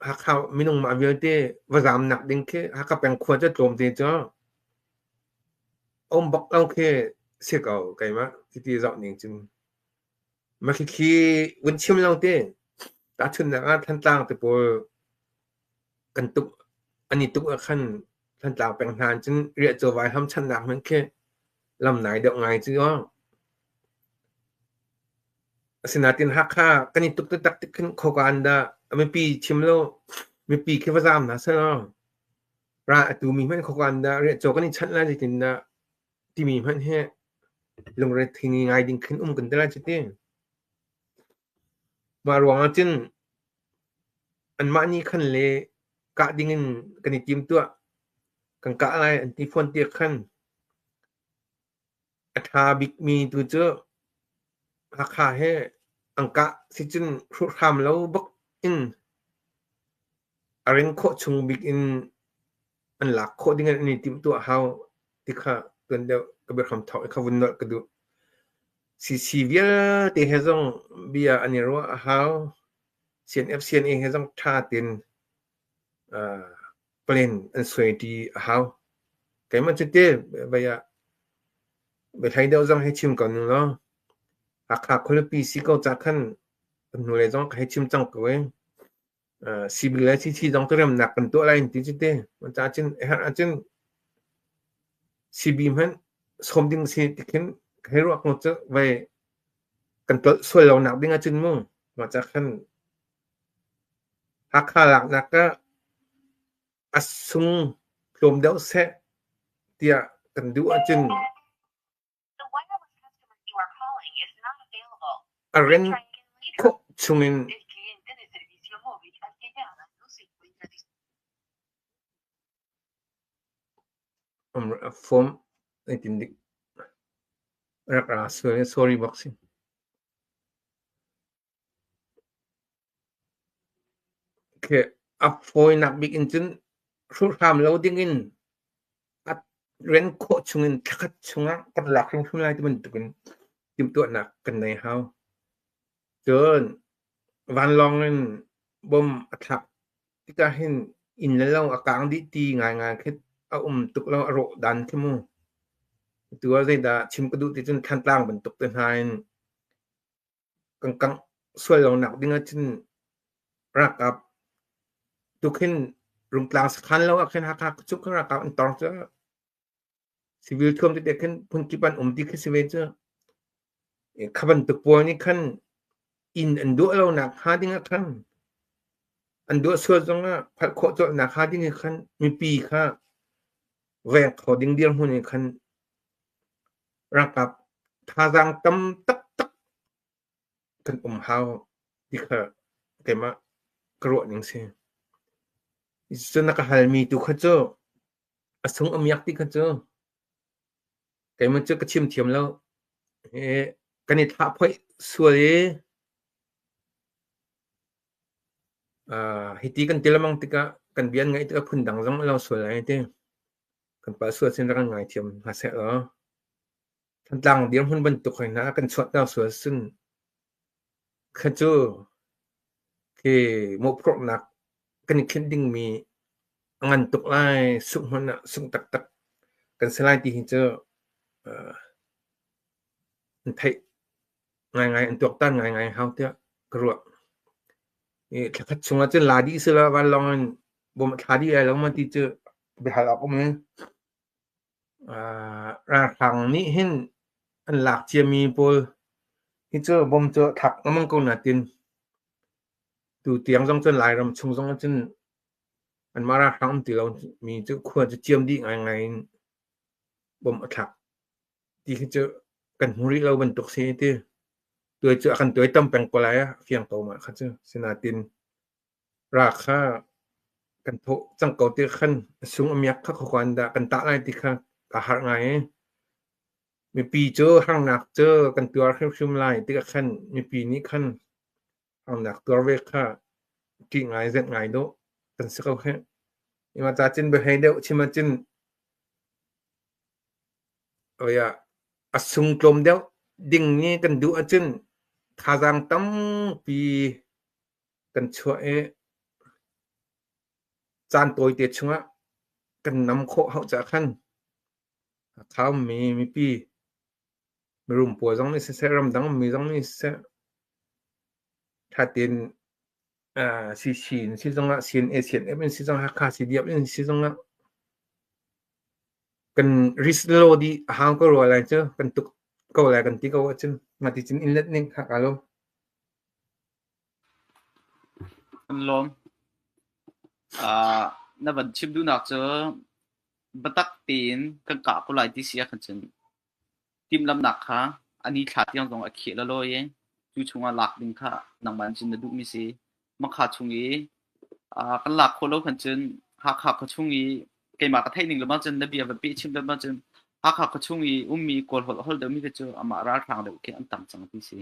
Hakha minung mah vialte va zaamnak ding khi Hakha peng khua cu tlawmte cu a um bak lo khi si ko keimah titi zoh ning cun. Mah khikhi vun chim lo te. Tahchunhnak ah Thantlang te pawl kan tuk an i tuk ah khan Thantlang peng hna cun riahcaw vai hlamchannak hmanh khi lam nai deuh ngai cu aw. Asinain Hakha kan i tuk taktak tik khin khoka an dah a mipi chim lo mipi khi va zaam hna seh law ral a tumi hmanh khoka an dah riahcaw kan i chanh lai zeitindah timi hmanh hi lungrethei ngai ding khin um kan ti lai cu ti. Mah ruangah cun anmah nih khan le kah dingin kan i timtuah. Kan kah lai an ti fawn tiah khan a ṭha bikmi tu cu Hakha he an kah sicun hruhhram lo bak in a ring khawh chung bik in an lak khawh ding in an i timhtuah hau ti kha tuan deuh ka biahram thawk i kha vun nolh ka duh. CC vialte he zong bia an i ruah a hau. CNF CNA he zong ṭha tein plan an suaiṭi a hau. Keimah cu te vei ah biahlei deuh zong hei chim ko ning law Hakha khualipi si ko ca khan kan hnulei zong ka hei chim cang ko i CB le CC zong cu remnak kan tuah lai an ti cu te. Cucaah cun a herh ahcun CB hmanh sawm ding si ti khin ka hei ruah ko cu vei kan tlolh sual lonak ding ahcun mu mah ca khan Hakha laknak ah a sung tlawm deuh seh tiah kan duh ahcun a ren khawh chungin form zeitindik rak ra sual sorry bak si. Khi a fawinak bik in cun hruhhram lo dingin a ren khawh chungin thlakhat chungah kan lak hrimhrim lai ti bantukin timhtuahnak kan nei hau. Cun vanlawng in bom a thlak tikah hin inn le lo a kang dih ti ngaingai khi a um tuk lo, a rawh dan khi mu. Atu ah zeidah chim ka duh ti cun Thantlang bantuk te hna in kan kangh sual lonak ding ahcun ralkap tukhin Rungtlang sakhan lo ah khin Hakha cu khin ralkap an tawng cu civil thuam tete khin phunkip an um ti khi si ve cu. Kha bantuk pawl nih khan inn an duah lonak hnga ding ah khan an duah sual zongah phalh khawh colhnak hnga ding ah khan mipi kha veng kho ding dirhmun in khan ralkap thazaang tam taktak kan um hau ti kha keimah ka ruah ning si. Cun na ka halmi tu kha cu a sung a miak ti kha cu keimah cu ka chim thiam lo. Kan i thlah phoih sual i hiti kan ti lengmang tikah kan bia an ngaih tikah phundang zong a lo sual lai ti. Kan pa sual sin rak kan ngaithiam hna seh law. Thantlang dirhmun bantuk hoi hna kan chuahter sual cun kha cu khi mawhphurhnak kan i khinh dingmi a ngan tuk lai, sungh hmanh ah sungh taktak kan si lai ti hi cu an theih ngaingai, an tuaktan ngaingai hau tiah ka ruah. I thlakhat chungah cun la dih sila vanlawng in bom a thla dih lai lo ma ti cu biahal awk um i Ralhrang nih hin an lak ciami pawl hi cu bom cu a thlak lengmang ko nain tutiang zong cun Lairam chung zong ah cun anmah ralhrang um ti lomi cu khua cu ciam dih ngaingai in bom a thlak ti khi cu kan hmu rih lo bantuk si ti. Tuai cu a kan tuaitam peng ko lai a fiang ko mah kha cu. Sinain Ra kha kan thawh cang ko ti khan a sung a miak kha khuakhan dah kan tah lai ti kha kaa harh ngai i mipi cu harnak cu kan tuar hrimhrim lai tikah khan mipi nih khan harnak tuar ve kha ṭih ngai zenh ngai dawh kan si ko hih. Ima ca cin biahei deuh chim ahcun a sung tlawm deuh ding nih kan duh ahcun thazaang tampi kan chuah i caan tawite chungah kan nam khawh hauh caah khan Hakha ummi mipi mirum pawl zong nih siseh, ramdang ummi zong nih siseh, ṭha tein CC in si zongah, CNA, CNF in si zongah, Hakha CDF in si zongah kan risk law dih a hau ko rua lai cu, kan tuk ko lai kan ti ko ahcun mah ti cun in let ning Hakha lo. Kan lawm. Na van chim duhnak cu biatak tein kan kah ko lai ti si ahkhan cun timhlamhnak kha a ni thla tiang zong a kheh lawlaw i cu chungah lak ding kha nangmah in cun na duhmi si. Makha chung i kan lak khawh lo khan cun Hakha khuachung i keimah ka theih ning lengmang cun na bia van peh chim lengmang cun Hakha khuachung i ummi Kawl holh holh deuhmi kha cu amah ralhrang deuh khi an tam cang ti si.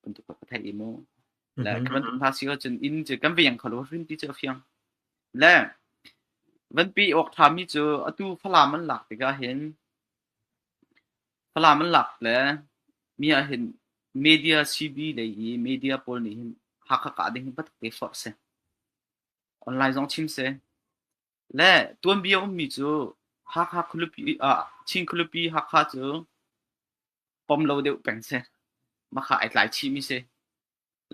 Bantuk ka theih i mu. Le khi bantuk hna si ahcun inn cu kan veng kho lo hrim ti cu a fiang. Le van pi awk ṭhami cu atu Falam an lak tikah hin Falam an lak le mi ah hin media CB lei i media pawl nih hin Hakha kah ding hi biatak te forh si. Online zong chim si. Le tuanbia ummi cu Hakha khualipi Chin khualipi Hakha cu pom lo deuh peng si. Makha ai tlai chihmi si.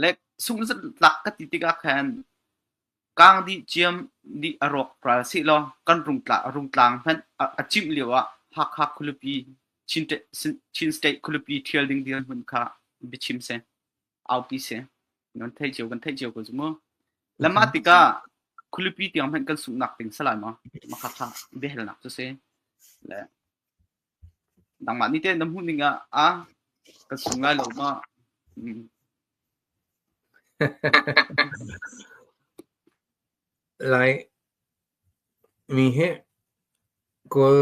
Le sungzatlak ka ti tikah khan kang dih ciam dih a rawk ral sehlaw kan rungtlang hmanh a cimh lio ah Hakha khualipi Chin State khualipi ṭhial ding dirhmun kha biachim si, aupi si. Nan theih cio kan theih cio ko cu mu. Le mah tikah khualipi tiang hmanh kan sunghnak ding si lai maw? Mah kha biahalnak cu si. Le Nangmah nih teh na hmuh ning ah a kan sung lai lo ma? Lai mi hi Kawl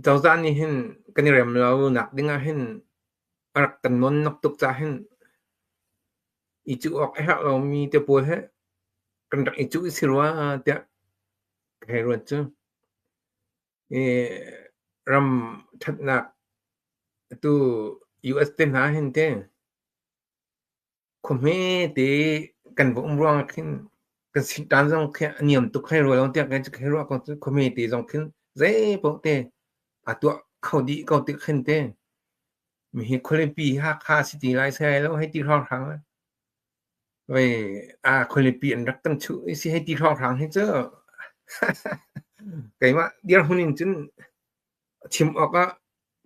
cozah nih hin kan i rem lo nak ding ah hin a rak kan nawn nak tuk cah hin i cuh awk a herh lomi te pawl hi kan rak i cuh si rua tiah ka hei ruat cu. I ram ṭhatnak atu US te hna hin te Khuahme te kan va um ruangah khin kan sitan zong khi a niam tuk hlei rua lo tiah kan hei ruah ko cu khuahme te zong khin zeipaoh te aa tuah kho dih ko tik khin te mihi khualipi Hakha si ti lai sai lo hei ti hrawnghrang le vei a khualipi an rak kan chuh i si hei ti hrawnghrang hi cu keimah dirhmun in cun Chim awkah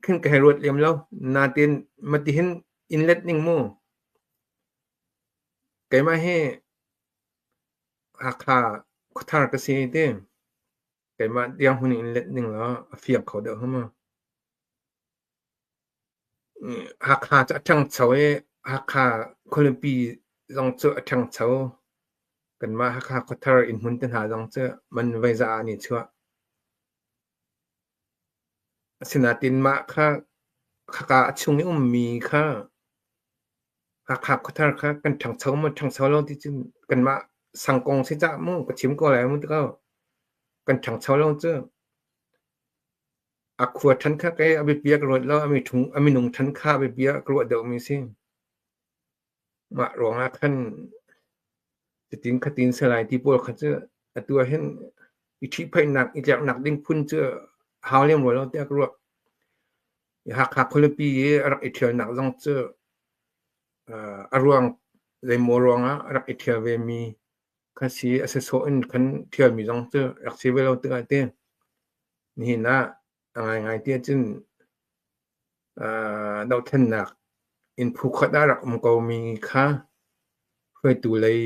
khin ka hei ruat lem lo. Nain matihin in let ning mu. Keimah hi Hakha khuathar ka si ti. Keimah dirhmun in let ning law a fiang kho deuh hnga maw? Hakha cu a ṭhangcho i Hakha khualipi zong cu a ṭhangcho. Kanmah Hakha khuathar innhmun te hna zong cu man voizah ah an i chuah. Asinain mah kha khaka a chung i ummi kha Hakha khuathar kha kan ṭhangcho maw ṭhangcho lo ti cu kanmah sang kong si cah mu ka chim ko lai mu ti ko. Kan ṭhangcho lo cu a khua ṭhan kha kei a biapi ah ka ruat lo, a minung ṭhan kha a biapi ah ka ruah deuhmi a si. Mah ruangah khan cutin khatin salai ti pawl kha cu atu ah hin i ṭhihphaihnak, i tlerhnak ding phun cu hau lem rua lo tiah ka ruah. Hakha khualipi i a rak i ṭhialnak zong cu a ruang zeimaw ruangah a rak i ṭhial vemi kha si. A sasawh in khan ṭhialmi zong cu rak si ve lo tikah ti nihin ah a ngaingai ti ahcun dohthlennak in phu khat ah rak um komi kha hruaitu lei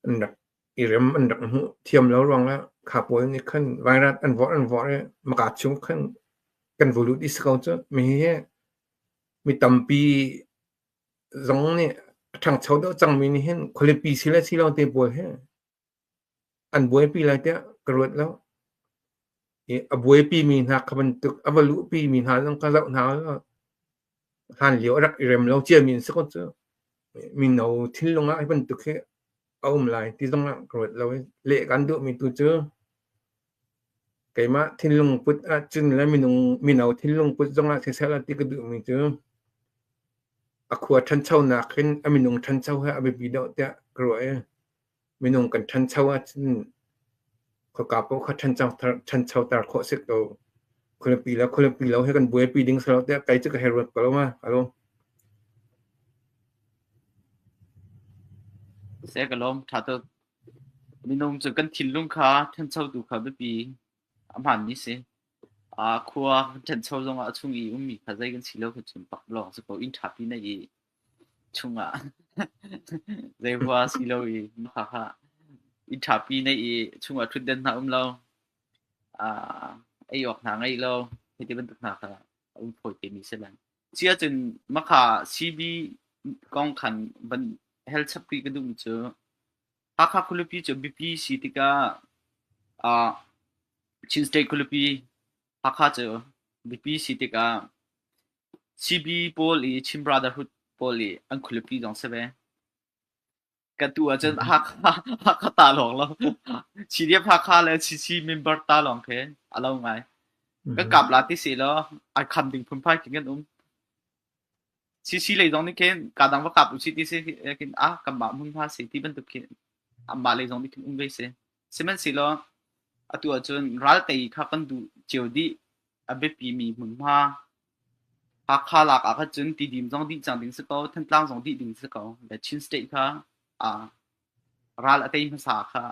an rak i rem an rak hmuh thiam lo ruangah kha pawl nih khan vairat an vorh an vorh i maka chung khan kan vu lut i si ko cu. Mi hi mi tampi zong nih a ṭhangcho deuh cangmi nih hin khualipi si le si lo te pawl hi An buaipi lai tiah ka ruat lo. I a buaipimi hna kha bantuk a va luhpimi hna zong ka zoh hna law hlan lio a rak i rem lo ciami an si ko cu. Mino thinlung ah hi bantuk hi a um lai ti zong ah ka ruat lo i leh kan duhmi tu cu keimah thinlung put ahcun le minung mino thinlung put zong ah siseh ti ka duhmi cu a khua ṭhanchonak hin a minung ṭhancho hi a biapi deuh tiah ka ruah i Minung kan ṭhancho ahcun khoika paoh kha ṭhanchoter khawh si ko. Khualipi le khualipi lo hi kan buaipi ding si lo tiah kei cu ka hei ruat ko lo ma. Alo. Seh ka lawm. Ṭha tuk. Minung cu kan thinlung kha ṭhanchotu kha biapi a hmaanmi si. Khua kan ṭhancho zongah a chung i ummi kha zei kan si lo kha cun pakpalawng si ko. Inn ṭhapi na i chungah zei hua si lo i khakha inn ṭhapi nei i chungah ṭhutden hna um lo ei awk hna ngei lo hei ti bantuk hna kha a um fawi te mi si lai. Si ahcun makha CB kong khan van hel chap rih ka duhmi cu Hakha khualipi cu biapi si tikah Chin State khualipi Hakha cu biapi si tikah CB pawl i Chin Brotherhood pawl i an khualipi zong si ve. Kan tu ahcun Hakha Hakha ta lawng lo. CDF Hakha le CC member ta lawng khi a lo ngai. Kan kap la ti si law ai kham ding phunphai khi kan um. CC lei zong nih khin ka dang va kap usih ti si khin ah kanmah hmunhma si ti bantuk khi anmah lei zong nih khin um ve si. Sihmanhsehlaw atu ahcun ral tei kha kan duh cio dih. A biapimi hmunhma Hakha lak ah khan cun Tidim zong dih cang ding si ko, Thantlang zong dih ding si ko. Le Chin State kha ral a tei hmasa kha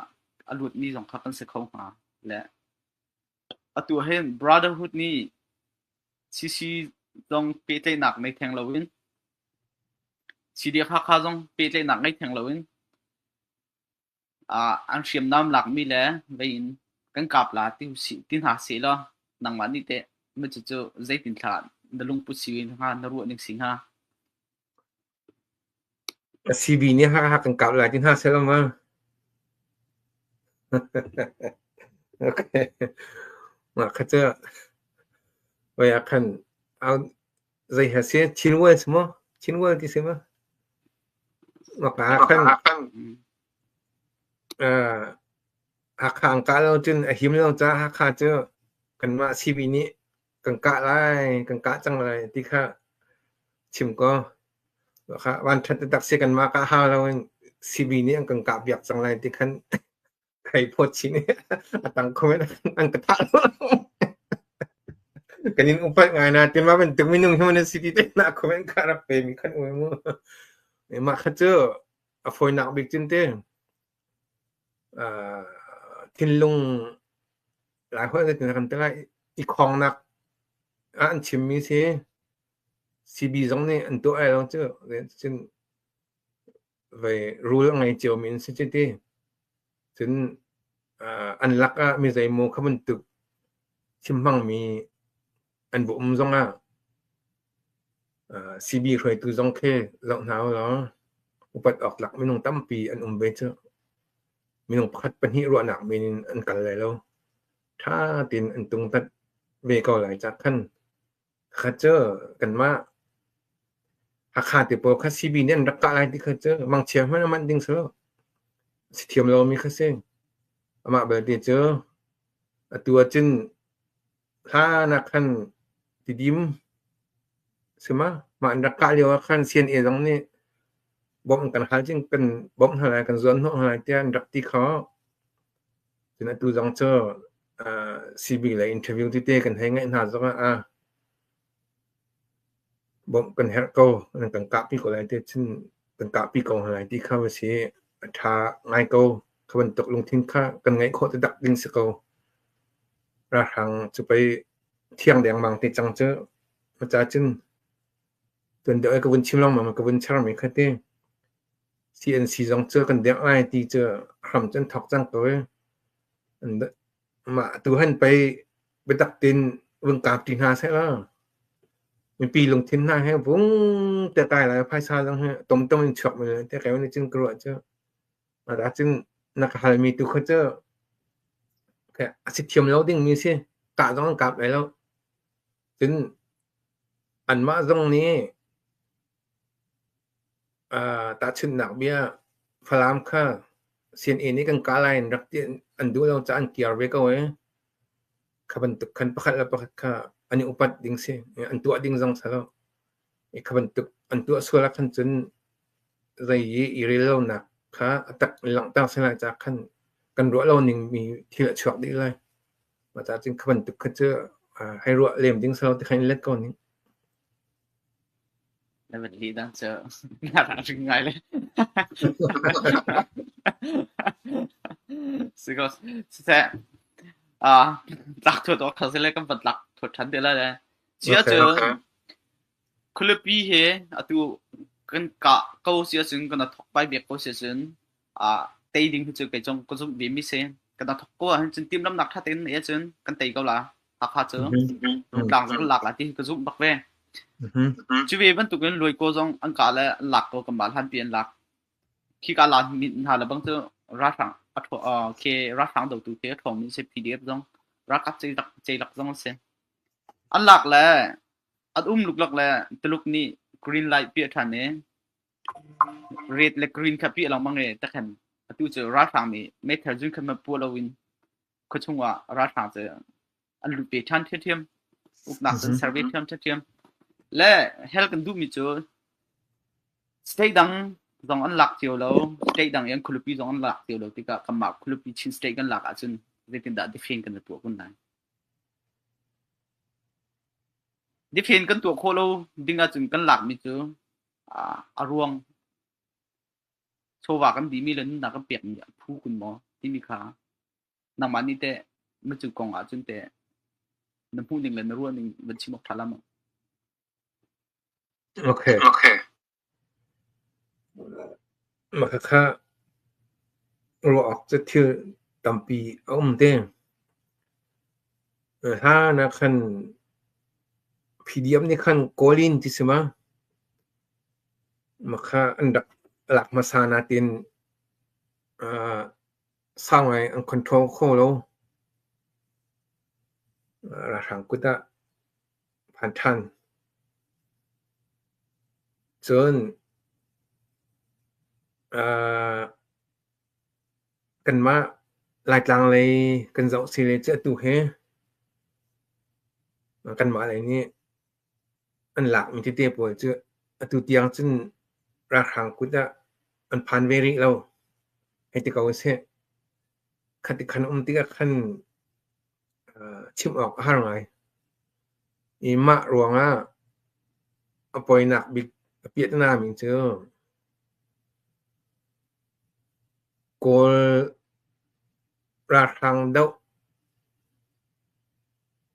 a luatmi zong kha kan si kho hnga. Le atu hin Brotherhood nih CC zong pehtlaihnak ngei theng loin CDF Hakha zong pehtlaihnak ngei theng loin an hriamnam lakmi le vei in kan kap la ti usih ti hna seh law nangmah nih teh na cucu zeitin thla na lungput si hnga na ruah ning si hnga? CB nih Hakha kan kap lai ti hna seh law ma. Okay. Mah kha cu voi ah khan zei ha si Chin World maw? Chin World ti si ma? Maka ah khan. Uh, Hakha an kah lo cun a him lo caah Hakha cu kanmah CB nih kan kah lai, kan kah cang lai ti kha chim ko. Kha vanṭhat taktak si kanmah kah hau loin CB nih an kan kah piak cang lai ti khan kai phawt chin i a tang comment an ka thah lo. Kan in upat ngai na tin ma bantuk minung hi na si ti te na comment kha rak pe mi khan um mu. Mah kha cu a fawinak bik cun te thinlung lai holh zeitin kan ti lai i khawngnak ah an chimmi si CB zong nih an tuah ai lo cu cun vei rule a ngei ciomi an si cu ti. Cun an lak ah mi zeimaw kha bantuk chim hmangmi an va um zongah CB hruaitu zong khi zoh hna ulaw upat awk tlak minung tampi an um ve cu. Minung pakhat pahnih ruahnak men in an kal lai lo. Ṭha tein an tungtat ve ko lai cah khan. Kha cu kanmah Hakha te pawl kha CB nih an rak kah lai ti kha cu mangchia hmanh a manh ding si lo. A si thiam lomi kha si. Amah belte cu atu ahcun hlan ah khan Tidim si ma? Mah an rak kah lio ah khan CNA zong nih bawmh an kan hal cing kan bawmh hna lai, kan zuan hnawh hna lai tiah an rak ti kho. Cun atu zong cu CB lei interview tete kan hei ngaih hna zongah ah bawmh kan herh ko, nan kan kahpi ko lai ti cun kan kahpi ko hna lai ti kha va si. A ṭha ngai ko. Kha bantuk lungthin kha kan ngeih khawh taktak ding si ko. Ralhrang cu pei thiang dengmang te cang cu. Maca cun tuan deuh i ka vun chim lengmang ka vun chermi kha ti. CNC zong cu kan dengh lai ti cu hram cu an thawk cang ko i mah tu han pei biatak tein vun kap ti hna seh law mipi lungthin hna he vung te kai lai phaisa zong he tomtom in chuak mi te kai ni cun ka ruah cu mah cun na ka halmi tu kha cu a si thiam lo ding mi si kah zong an kap lai lo cun anmah zong nih Tahchunhnak bia, Falam kha CNA nih kan kah lai in rak ti an duh lo caah an kiar ve ko i kha bantuk khan pakhat le pakhat kha an i upat ding si. An tuah ding zong si lo. I kha bantuk an tuah sual ah khan cun zei i i rel lonak kha a tak in langhter si lai caah khan kan ruah lo ning mi thil a chuak dih lai. Mah caah cun kha bantuk kha cu hei ruah lem ding si lo ti khan in let ko ning. Na van lih dang cu na rak ring ngai le. Siko siseh ah tlak thuat awk kha sile kan van tlak thuat ṭhan te lai le. Si Okay. ahcun khualipi he atu kan kah ko si ahcun kan thok pai biak ko si ahcun ah tei ding hi cu kei zong ka zumh ve mi si. Kan thok ko ahcun cun timhlamhnak ṭha tein neih ahcun kan tei ko la. Hakha cu Rungtlang zong kan lak lai ti hi ka zumh bak ve. Cu ve bantukin Luaikaw zong an kah le an lak ko kanmah hlanpi an lak. Khika la hna le bang cu ralhrang a khi ralhrang dotu khi a ṭhawngmi si PDF zong ralkap ceilak ceilak zong an si. An lak le an um luklak le Tuluk nih green light piah ṭhan i red le green kha piah lengmang i takhan atu cu ralhrang nih meithal zun khat hmanh puah loin khuachung ah ralhrang cu an lut ve ṭhan ṭhiamṭhiam. Uknak cu an ser ve ṭhiam ṭhiamṭhiam. Le hell kan duhmi cu state dang zong an lak cio lo, state dang i an khualipi zong an lak cio lo tikah kanmah khualipi Chin state kan lak ahcun zeitindah defend kan i tuah kun lai? Defend kan tuah khawh lo ding ahcun kan lakmi cu a ruang chawva kan dihmi le nunnak kan pekmi a phu kun maw timi kha nangmah nih teh na cu kong ahcun teh na hmuh ning le na ruah ning van chim awk ṭha la maw? Okay. Okay. Mah khakha ruah awk cu thil tampi a um te. Hlan ah khan PDF nih khan Kawlin ti si ma? Mah kha an rak lak hmasa natin sau ngai an control kho lo. Ralhrang kut ah phan ṭhan. Cun. Kanmah Laitlang lei kan zoh si le cu atu hi kanmah lei nih an lakmi tete pawl cu atu tiang cun ralhrang kut ah an phan ve rih lo hei ti ko usih. Khati khan um tikah khan chim awk a har ngai. I mah ruangah a poinak bik a piahtana mi cu Kawl ralhrang doh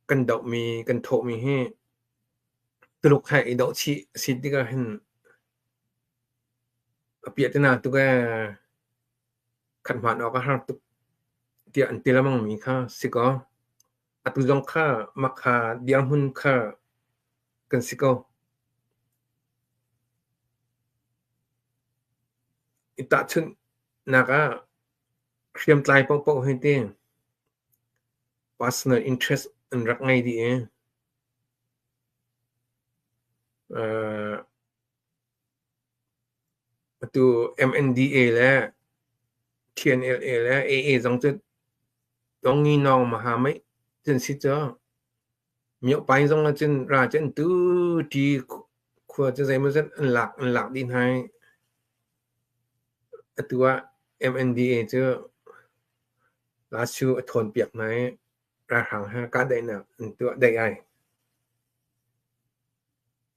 kan dohmi kan thawhmi hi Tuluk he i doh chih a si tikah hin a piahtana tuk ee. Khat hmaan awk a har tuk tiah an ti lengmangmi kha si kaw atu zong kha mahka dirhmun kha kan si ko. I tahchunhnak ah hriamtlai paohpaoh hi ti personal interest an rak ngei dih i atu MNDA le TNLA le AA zong cu Tonginawng Mahamei an si cu. Myohpaing zong ahcun ra cu an tu ṭi khua cu zeimawzat an lak dih hna i atu ah MNDA cu Lasu a thawnpiak hna i ralhrang he kahdaihnak an tuah daih ai.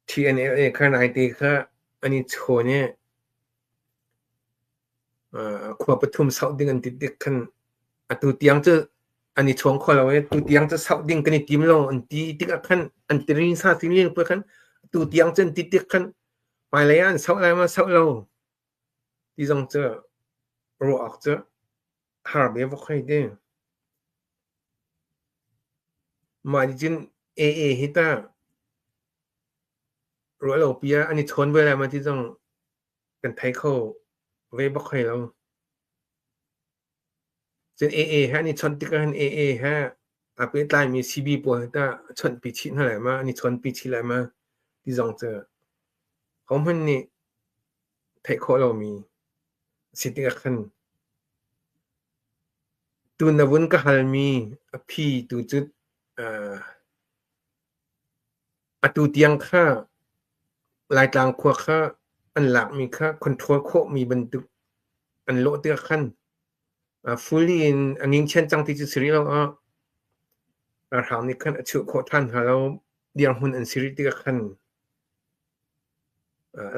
TNLA kha naite kha an i chawn i khua pathum sauh ding an ti tik khan atu tiang cu an i chawng kho lo i tu tiang cu sauh ding kan i tim lo an ti tikah khan an ti rin sa ti ling pa khan tu tiang cu an ti tik khan hmailei ah an sauh lai ma sauh lo ti zong cu ruah awk cu har ve vok hei ti. Mah nih cun AA hi ta ruah lo pi ah an i chawn ve lai ma ti zong kan thei kho ve bak hoi lo. Cun AA he an i chawnh tikah hin AA he aa pehtlaimi CB pawl hi tah a chawnhpi chih hna lai ma, an i chawnpi chih lai ma ti zong cu hohmanh nih theih khawh lomi a si tikah khan tu na vun ka halmi a phi tu cu atu tiang kha Laitlang khua kha an lakmi kha control khawhmi bantuk an lawh tikah khan fully in a ngingchian cang ti cu si rih lo ah ralhrang nih khan a chuh khawh ṭhan hna lo dirhmun an si rih tikah khan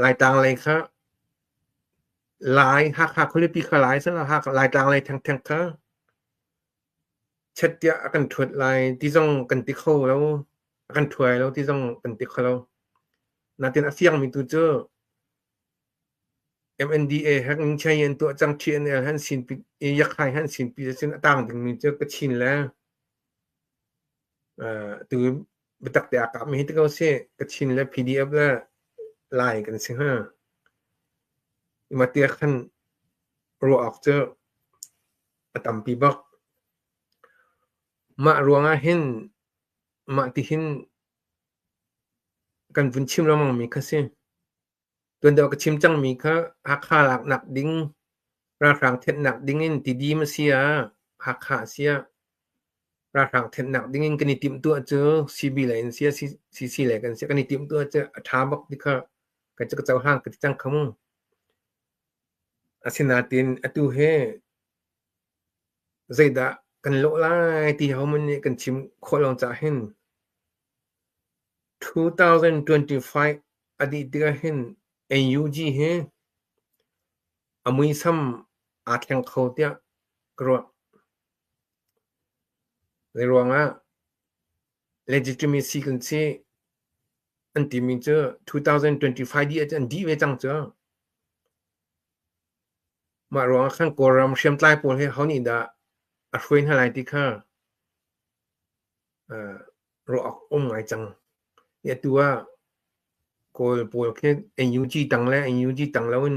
Laitlang lei kha Lai Hakha khualipi kha Lai sila Hakha Laitlang lei thengtheng kha Chet tiah a kan ṭhuat lai ti zong kan ti kho lo. A kan ṭhuai lo ti zong kan ti kho lo. Natin a fiangmi tu cu MNDA he Ngingchai an tuah cang TNL han sin pi Yakhai han sin pi cun a tang dingmi cu Kachin le tu biatak te aa kapmi hi ti ko si Kachin le PDF le Lai kan si hnga. Mah tiah khan ruah awk cu a tampi bak. Mah ruangah hin mah tihin kan vun chim lengmangmi kha si. Tuan deuh ka chim cangmi kha Hakha laknak ding, ralhrang thenhnak dingin Tidim a si ah, Hakha a si ah, ralhrang thenhnak dingin kan i timhtuah cu CB lei in si ah, CC lei kan si ah kan i timhtuah cu a ṭha bak ti kha ka cu ka cohlang ka ti cang kha mu. Asinain atu hi zeidah kan lawh lai ti hohmanh nih kan chim khawh lo caah hin 2025 a dih tikah hin NUG hi a muisam aa thleng kho tiah ka ruah. Zeiruangah legitimacy kan si an timi cu 2025 dih ahcun an dih ve cang cu. Mah ruangah khan Kawlram hriamtlai pawl hi ho nih dah a hruai hna lai ti kha ruah awk um ngai cang. I atu ah Kawl pawl khi NUG tang le NUG tang loin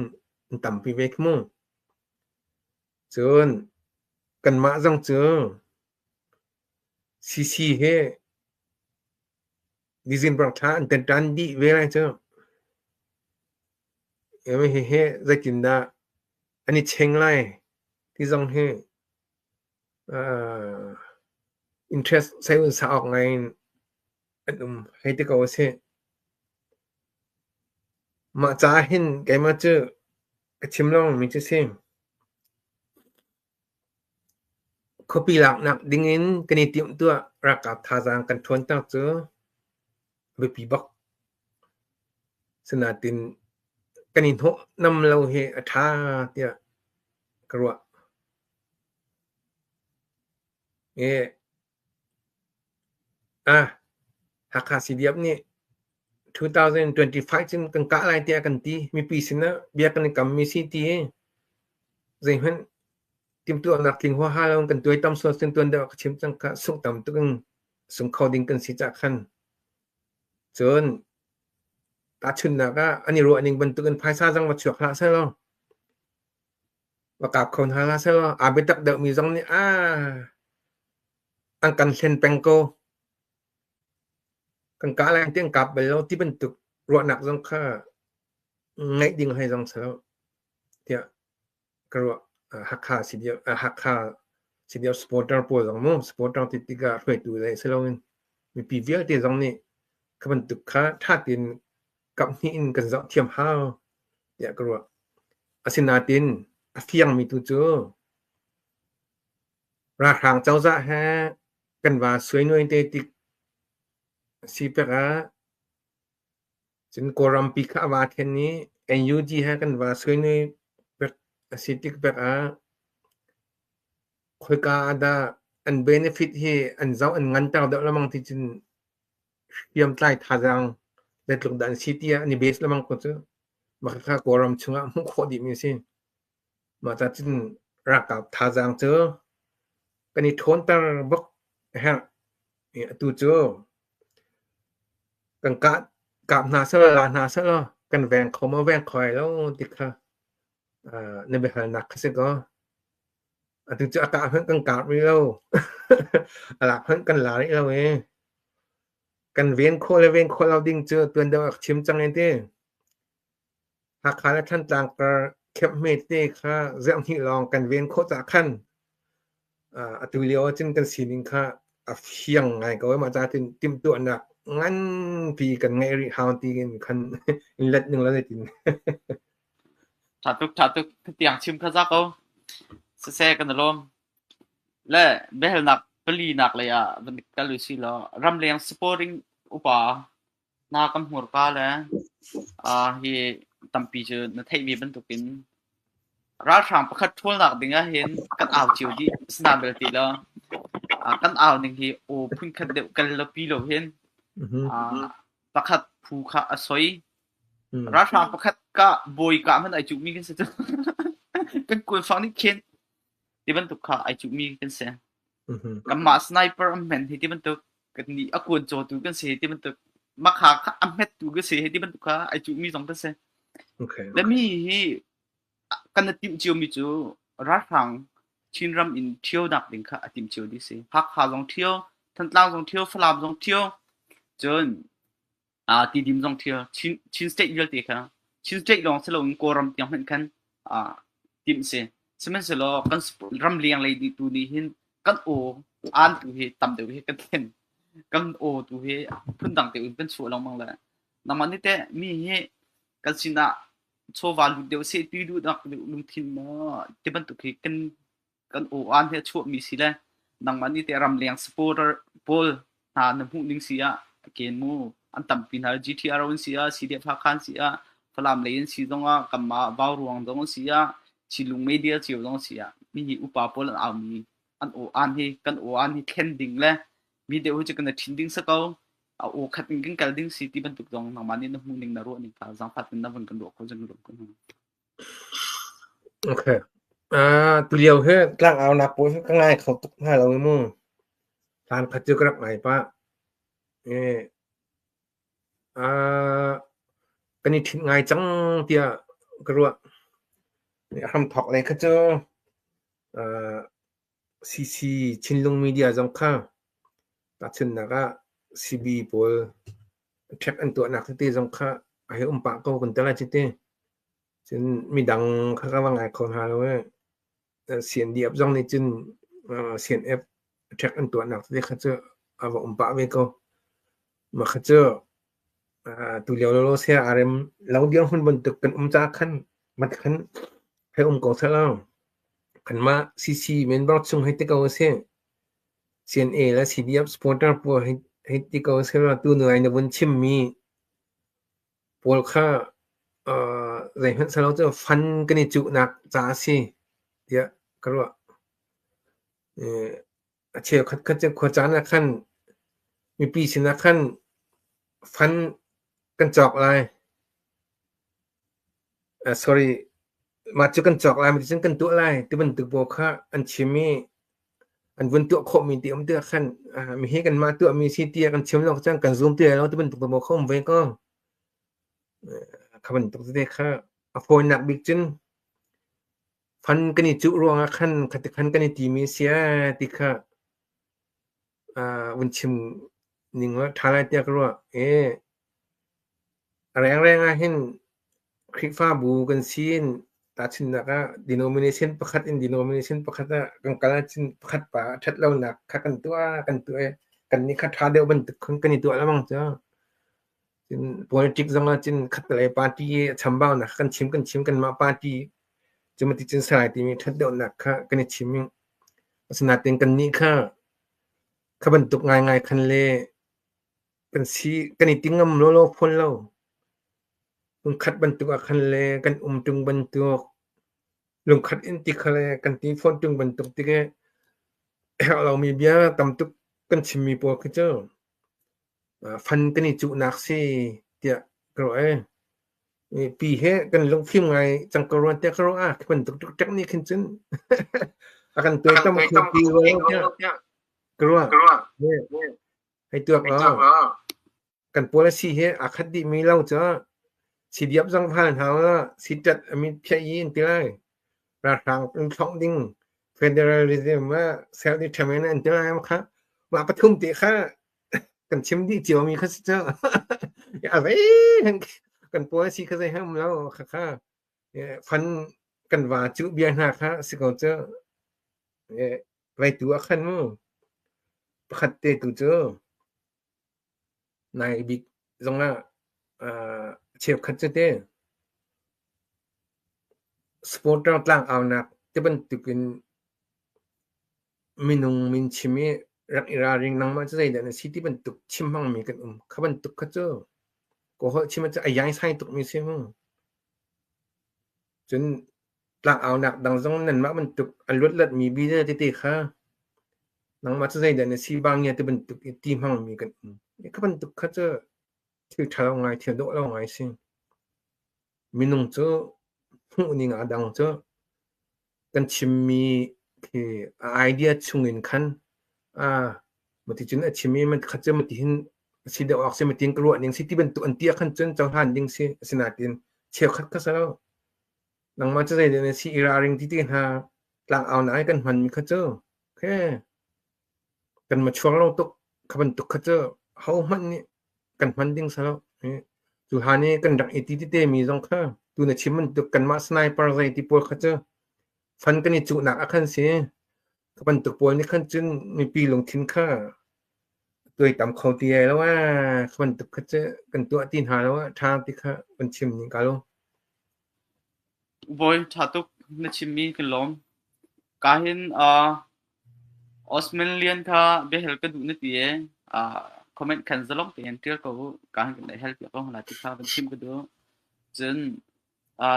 an tampi ve khi mu. Cun kanmah zong cu CC he December thla an kan ṭan dih ve lai cu. Hihi zeitindah an i cheng lai? Ti zong hi interest sei awk ngai in an um hei ti ko a si. Mah caah hin keimah cu ka chim lengmangmi cu si. Khuapi laknak dingin kan i timhtuah ralkap thazaang kan ṭhawnter cu a biapi bak. Sinain kan i hnawhnam lo hi a ṭha tiah ka ruah. Hakha CDF nih 2025 cun kan kah lai tiah kan ti. Mipi sinah bia kan i kammi si ti i zeihmanh timhtuahnak tling huaha lo in kan tuaitam sual cun tuan deuh ah ka chim cang kha sungh tam tuk in sung kho ding kan si cah khan. Cun tahchunhnak ah an i ruah ning bantuk in phaisa zong va chuak hlah seh law va kap kho hna hlah seh law aa biatak deuhmi zong nih an kan hlen peng ko. Kan kah lai ti an kap bal lo ti bantuk ruahnak zong kha ngeih ding hei zong si lo tiah ka ruah. Hakha CDF Hakha CDF supporter pawl zong mu supporter ti tikah hruaitu lei si loin mipi vialte zong nih kha bantuk kha ṭha tein kaphnih in kan zoh thiam hau tiah ka ruah. Asinain a fiangmi tu cu ralhrang cozah he kan va suainuai te tik si pek ah cun Kawlrampi kha a va then i NUG he kan va suainuai pek a si tik pek ah khoika ah dah an benefit hi an zoh an nganter deuh lengmang ti cun hriamtlai thazaang zeitluk dah an si tiah an i base lengmang ko cu. Mah khakha Kawlram chungah hmuh khawh dihmi a si. Mah ca cun ralkap thazaang cu kan i ṭhawnter bak a herh. Atu cu kan kah kap hna seh la hna seh law kan veng kho maw veng kho lai lo ti kha na biahalnak kha si kaw. Atu cu a kah hmanh kan kap rih lo. A lak hmanh kan la rih lo i kan ven khawh le ven khawh lo ding cu tuan deuh ah ka chim cang i ti. Hakha le Thantlang kar khep hme tete kha zerhhnih lawng kan ven khawh cah khan atu lio ahcun kan sining kha a fiang ngai ko i mah caah cun timhtuahnak nganpi kan ngeih rih hau tiin khan in let ning la zeitin. Ṭha tuk, ṭha tuk. Tiang chim kha za ko. Siseh kan i lawm. Le biahalnak palinak lei ah van kal usih law ramleng supporting upa na kan hmurka le hi tampi cu na theih ve bantukin ralhrang pakhat ṭhawlnak ding ah hin kan au cio dih sina belte law kan au ning hi aw phunkhat deuh kal lo pi lo hin pakhat phu kha a soi. Ralhrang pakhat ka bawi ka hmanh ai cuhmi kan si cu. Kan kuanfang nih khin ti bantuk kha ai cuhmi kan si. Kanmah sniper an hmen hi ti bantuk kan nih a kuan cawtu kan si ti bantuk makha kha a hmettu kan si ti bantuk kha ai cuhmi zong kan si. Le mi hi kan i timh ciomi cu ralhrang Chinram in ṭhionak ding kha a timh cio dih si. Hakha zong ṭhio, Thantlang zong ṭhio, Falam zong ṭhio, cun Tidim zong ṭhio, Chin state vialte kha Chin state lawng si loin Kawlram tiang hmanh khan timh si. Sihmanhsehlaw kan ramleng lei tu nih hin kan aw aan tu hi tam deuh hi kan thlen. Kan aw tu hi phundang tein kan chuah lengmang le nangmah nih teh mi hi kan sinah chawva lut deuh seh ti duhnak lungthin maw ti bantuk hi kan kan aw-aan he a chuahmi si le nangmah nih teh ramleng supporter pawl hna na hmuh ning si ah ken mu an tampi hna GTRO an si ah CDF Hakha an si ah Falam lei an si zong ah kanmah Vauruang zong an si ah Chinlung media cio zong an si ah mi hi upa pawl an aumi an aw-aan hi kan aw-aan hi thlen ding le mi deuh hi cu kan i ṭhin ding si ko a aw khat in kan kal ding si ti bantuk zong nangmah nih na hmuh ning na ruah ning kha zaangfah in na vun kan ruah kho zong lung kan Okay. Tulio hi tlangaunak pawl hi ka ngai kho tuk hna lo mu. Hlan khat cu ka rak ngai pah. Kan i ṭhit ngai cang tiah ka ruah. Hramthawk lei kha cu CC Chinlung Media zong kha tahchunhnak ah CB pawl ṭhek an tuahnak tete zong kha a hei um pah ko kan ti lai cu ti. Cun midang kha ka va ngai kho hna lo ee. CNDF zong nih cun CNF attack an tuahnak tete kha cu a va um pah ve ko. Mah kha cu tulio lawlaw sia aa rem lo dirhmun bantuk kan um caah khan mat khan hei um ko seh law kanmah CC member chung hei ti ko usih. CNA le CDF supporter pawl hei ti ko usih law tu nai na vun chimmi pawl kha zeihmanh silo cu fund kan i cuhnak ca a si tiah ka ruah. A cheukhat kha cu khuacaan ah khan mipi sinah khan fund kan cawk lai. Sorry, mah cu kan cawk lai, cun kan tuah lai ti bantuk pawl kha an chim i an vun tuah khawhmi ti um tikah khan mihi kanmah tuahmi si tiah kan chim lo cun kan zum ti lai lo ti bantuk pawl kha um ve ko. Kha bantuk tete kha a fawinak bik cun fund kan i cuh ruangah khan khati khan kan i timi a si ee ti kha vun chim ning law ṭha lai tiah ka ruah. A rengreng ah hin Khrihfabu kan si in tahchunhnak ah denomination pakhat in denomination pakhat ah kan kal ahcun pakhat pa a ṭhat lonak kha kan tuah kan tuah i kannih kha ṭha deuh bantuk khan kan i tuah lengmang cu. Cun politics zong ah cun khattelei party i a chambaunak kha kan chim kan chim kanmah party cu maticun salai timi ṭhat deuhnak kha kan i chim i asinain kannih kha kha bantuk ngaingai khan le kan si kan i ti ngam lawlaw fawn lo. Lungkhat bantuk ah khan le kan um ṭung bantuk, lungkhat in ti kha le kan ti fawn ṭung bantuk tik i a herh lomi bia tam tuk kan chimmi pawl khi cu fan kan i cuhnak si tiah ka ruah i pi he kan lungfim ngai cang ko rua tiah ka ruah ah khi bantuk ṭikṭek nih khin cun a kan tuaitam kho ti rua lo tiah ka ruah. Hei tuak law kan policy hi aa khat dihmi lo cu sidiap zong hal hna la siṭat a mit phiah i an ti lai. Ralhrang in thlongh ding federalism ah self determination an ti lai kha mah pathum te kha kan chim dih ciomi kha si cu. A zei kan policy kha zei um lo kha kha fund kan va cuh bia hna kha si ko cu. Vei tu ah khan mu pakhat te tu cu nai bik zongah cheukhat cu te supporter tlangaunak tibantukin minung min chim i rak i ralring nangmah cu zeidah na si ti bantuk chim hmangmi kan um. Kha bantuk kha cu kaw holh chim ahcun a yaisai tukmi si mu. Cun Tlangaunak dang zong nanmah bantuk a luatlatmi bia tete kha nangmah cu zeidah na si bang ti bantuk i ti hmangmi kan um. Kha bantuk kha cu thil ṭha lo ngai, thil dawh lo ngai si. Minung cu hmuhning aa dang cu kan chimmi khi a idea chungin khan maticun a chim i kha cu matihin a si deuh awk si matin ka ruah ning si ti bantuk an ti ah khan cun cohlan ding si. Asinain cheukhat kha si lo. Nangmah cu zeidah na si i ralring ti te hna tlangaunak i kan hmanmi kha cu khe kan ma chuang lo tuk kha bantuk kha cu hohmanh nih kan hman ding si lo. Cu hlan i kan rak i ti tete mi zong kha tu na chim bantuk kanmah sniper zei ti pawl kha cu fan kan i cuhnak ah khan si. Kha bantuk pawl nih khan cun mipi lungthin kha tuaitam kho ti ai lo ah kha bantuk kha cu kan tuah ti hna lo ah ṭha ti kha kan chim ning ka lo. Bawi ṭha tuk na chimmi kan lawm. Ka hin Osman Lian kha biahel ka duh na ti i comment khan zalong tein ṭial ko u. Ka hin kan hel piak ko hna ti kha van chim ka duh. Cun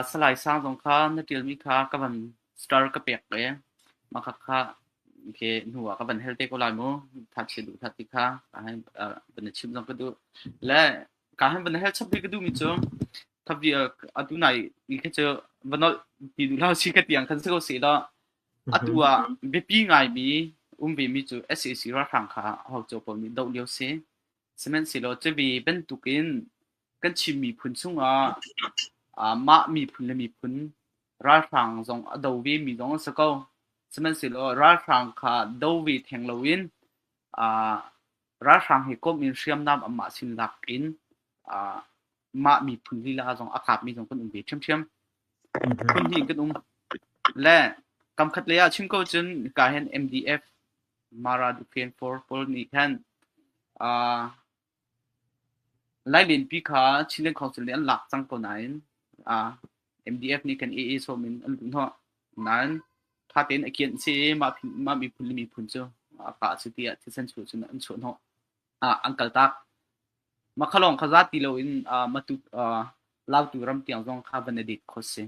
Salai Sang zong kha na ṭialmi kha ka van star ka pek i mah kha kha khi hnu ah ka van hel te ko lai mu. Thatchia duh that ti kha ka hin van na chim zong ka duh. Le ka hin van hel chap rih ka duhmi cu atu nai i khi cu va nolh ti duh hlah si ka tiang khan si ko seh law atu ah biapi ngaimi um vemi cu SAC ralhrang kha hoco pawl nih doh lio si. Sihmanhsehlaw cuve bantukin kan Chin miphun chungah mah miphun le miphun ralhrang zong a do vemi zong an si ko. Sihmanhsehlaw ralhrang kha do ve theng loin ralhrang he komh in hriamnam anmah sin lak in mah miphun lila zong a kapmi zong kan um ve ṭhiamṭhiam. Phun hnih kan um. Le Kamkhat lei ah chim ko cun hika hin MDF Mara Defence Force pawl nih khan Lailenpi kha Chinland Council nih an lak cang ko nain MDF nih kan AA sawm in an luh hnawh. Nain ṭha tein a kianh si i mah miphun le miphun cu a kah a si tiah thisen chuah cun an chuah hnawh. An kaltak. Mah kha lawng kha za ti loin Matu Lautu ram tiang zong kha van i det kho si.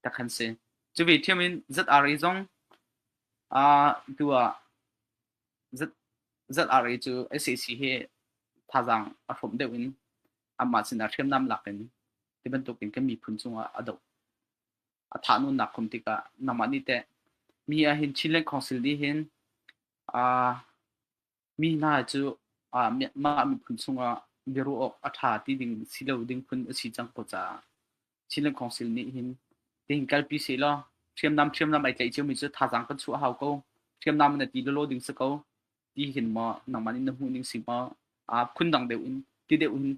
Tak han si. Cu ve ṭhiam in ZRA zong tu ah ZRA cu sac hi thazaang a hrawmh deuh in amah sinah hriamnam lak in ti bantukin kan miphun cungah a doh. A thahnawnnak khum tikah nangmah nih teh mi ahhin Chinland Council nih hin mi hna cu mah miphun chungah biaruah awk a ṭha ti ding si lo ding phun a si cang ko caah Chinland Council nih hin tihin kalpi sehlaw hriamnam hriamnam ai tlaih ciomi cu thazaang kan chuah hau ko. Hriamnam na ti lawlaw ding si ko ti hin maw nangmah nih na hmuh ning si maw phun dang deuh in ti deuh in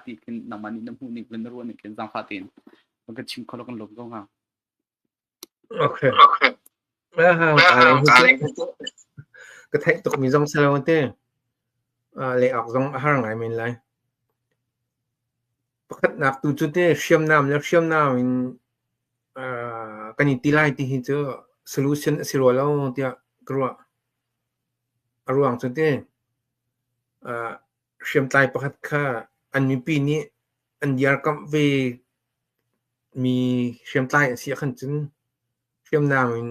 ti khin nangmah nih na hmuh ning le na ruah ning khin zaangfah tein van kan chim kho law kan lawm ko hnga. Okay. Ka theih tukmi zong si lo te. Leh awk zong a har ngai men lai. Pakhatnak tu cu te hriamnam le hriamnam in kan i ti lai ti hi cu solution a si rua lo tiah ka ruah. A ruang cu te hriamtlai pakhat kha an mipi nih an dirkamh ve mi hriamtlai an si ahkhan cun hriamnam in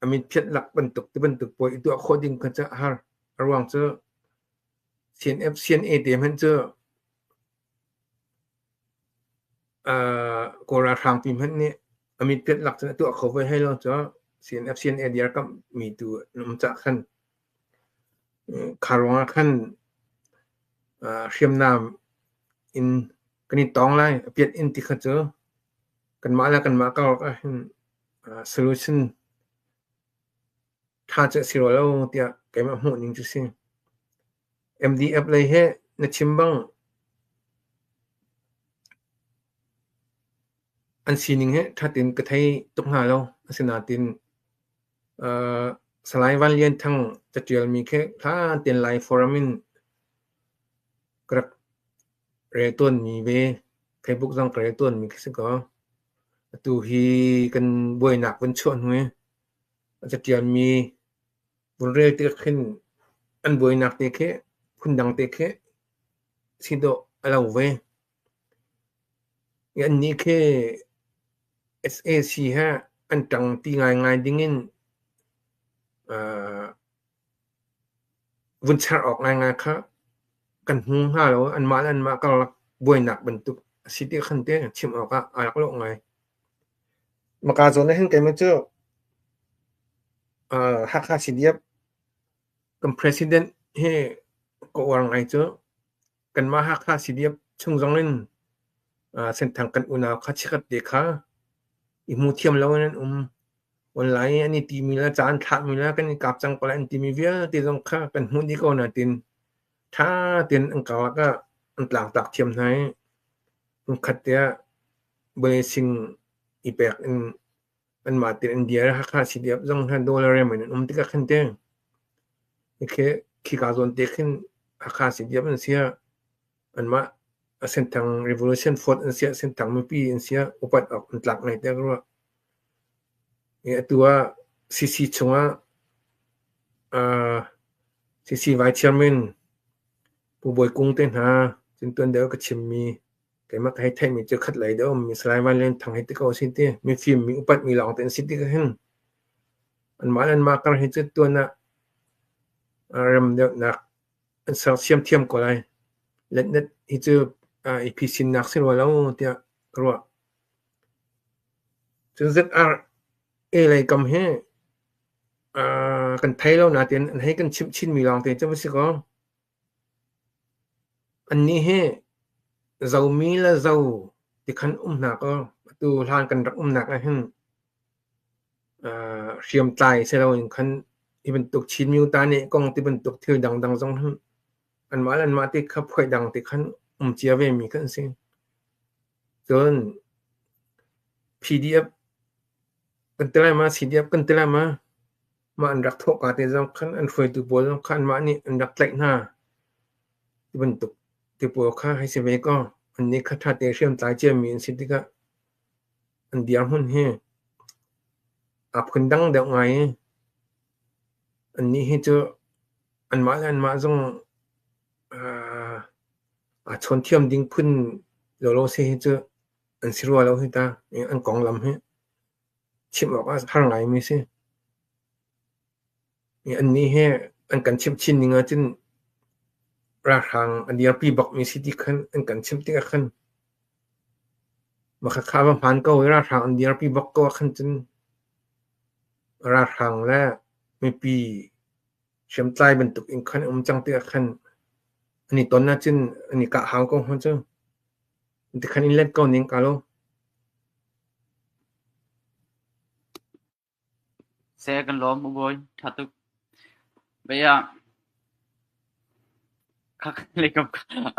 a mit phiat lak bantuk ti bantuk pawl i tuah khawh ding kha cu a har. A ruang cu CNF, CNA te hmanh cu Kawl ralhrang pi hmanh nih a mit phiat lak cun a tuah kho ve hlei lo cu CNF, CNA dirkamh mi tu an um cah khan kha ruangah khan hriamnam in kan i tong lai a piat in ti kha cu kanmah le kanmah karlak ahhin solution ṭha cu a si rua lo tiah keimah hmuh ning cu si. MDF lei he na chim bang an sining hi ṭhat in ka thei tuk hna lo. Asinain Salai Van Lian Thang caṭialmi khi hlan tein Lai Forum in ka rak rel tawnmi ve. Facebook zong ka rel tawnmi khi si kaw atu hi kan buainak vun chuah hnu i a caṭialmi vun rel tik khin an buainak te khi phundang te khi si dawh a lo ve. Annih khi sac he an ṭang ti ngaingai dingin vun cher awk ngaingai kha kan hmu hnga lo. Anmah le anmah karlak buainak bantuk a si ti khan te chim awkah aa rak lawh ngai. Maka zawn ah hin keimah cu Hakha CDF kan president hi ka uar ngai cu. Kanmah Hakha CDF chung zong in Senthang kan unau kha chikkhat te kha i hmu thiam lo in an um. Online an i timi le ca an thlahmi le kan i kap cang ko lai an timi vialte zong kha kan hmuh dih ko nain ṭha tein an karlak ah an tlangtlak thiam hna i hmunkhat te ah blessing i pek in anmah tein an dir. Hakha CDF zong kha dollar rem in an um tikah khan te khika zawn te khin Hakha CDF an si ah anmah Senthang Revolution Front an si ah Senthang mipi an si ah upat awk an tlak ngai te ka ruah. Atu ah CC chungah CC Vice Chairman Pu Bawi Kung te hna cun tuan deuh ka chimmi keimah ka hei theihmi cu khat lei deuh ummi Salai Van Lian Thang hei ti ko si ti mifim mi upat mi lawng te an si ti ka hin anmah le anmah kar hi cu tuan ah rem deuhnak an sersiam thiam ko lai. Letnet hi cu i phisinnak si rua lo tiah ka ruah. Cun ZRA lei kam hi kan thei lo nain an hei kan chimh chinmi lawng te cu va si kaw annih hi Zomi le Zo ti khan um hna kaw atu hlan kan rak umnak ah hin hriamtlai si loin khan hi bantuk Chin Myuta nih kong ti bantuk thil dangdang zong hin anmah le anmah ti kha phuai dang ti khan um cia vemi khan an si. Cun PDF. Kan ti lai ma, CDF kan ti lai ma, mah an rak thawhka te zong khan an hruaitu pawl zong kha anmah nih an rak tlaih hna ti bantuk ti pawl kha hei si ve kaw annih kha ṭhate hriamtlai ciami an si tikah an dirhmun hi aa phundang deuh ngai i annih hi cu anmah le anmah zong aa chawnthiam ding phun lawlaw si hi cu an si rua lo hi ta. An konglam hi chimh awk ah har ngaimi si. Annih hi an kan chimh chin ning ahcun ralhrang a dirpi bakmi si ti khan an kan chimh tikah khan makhakha va hmaan ko i ralhrang an dirpi bak ko ahkhan cun ralhrang le mipi hriamtlai bantuk in khan um cang tikah khan an i ton ahcun an i kah hau ko hnga cu. Tikhan in let ko ning ka lo. Seh kan lawm u bawi ṭha tuk. Bia kha le kam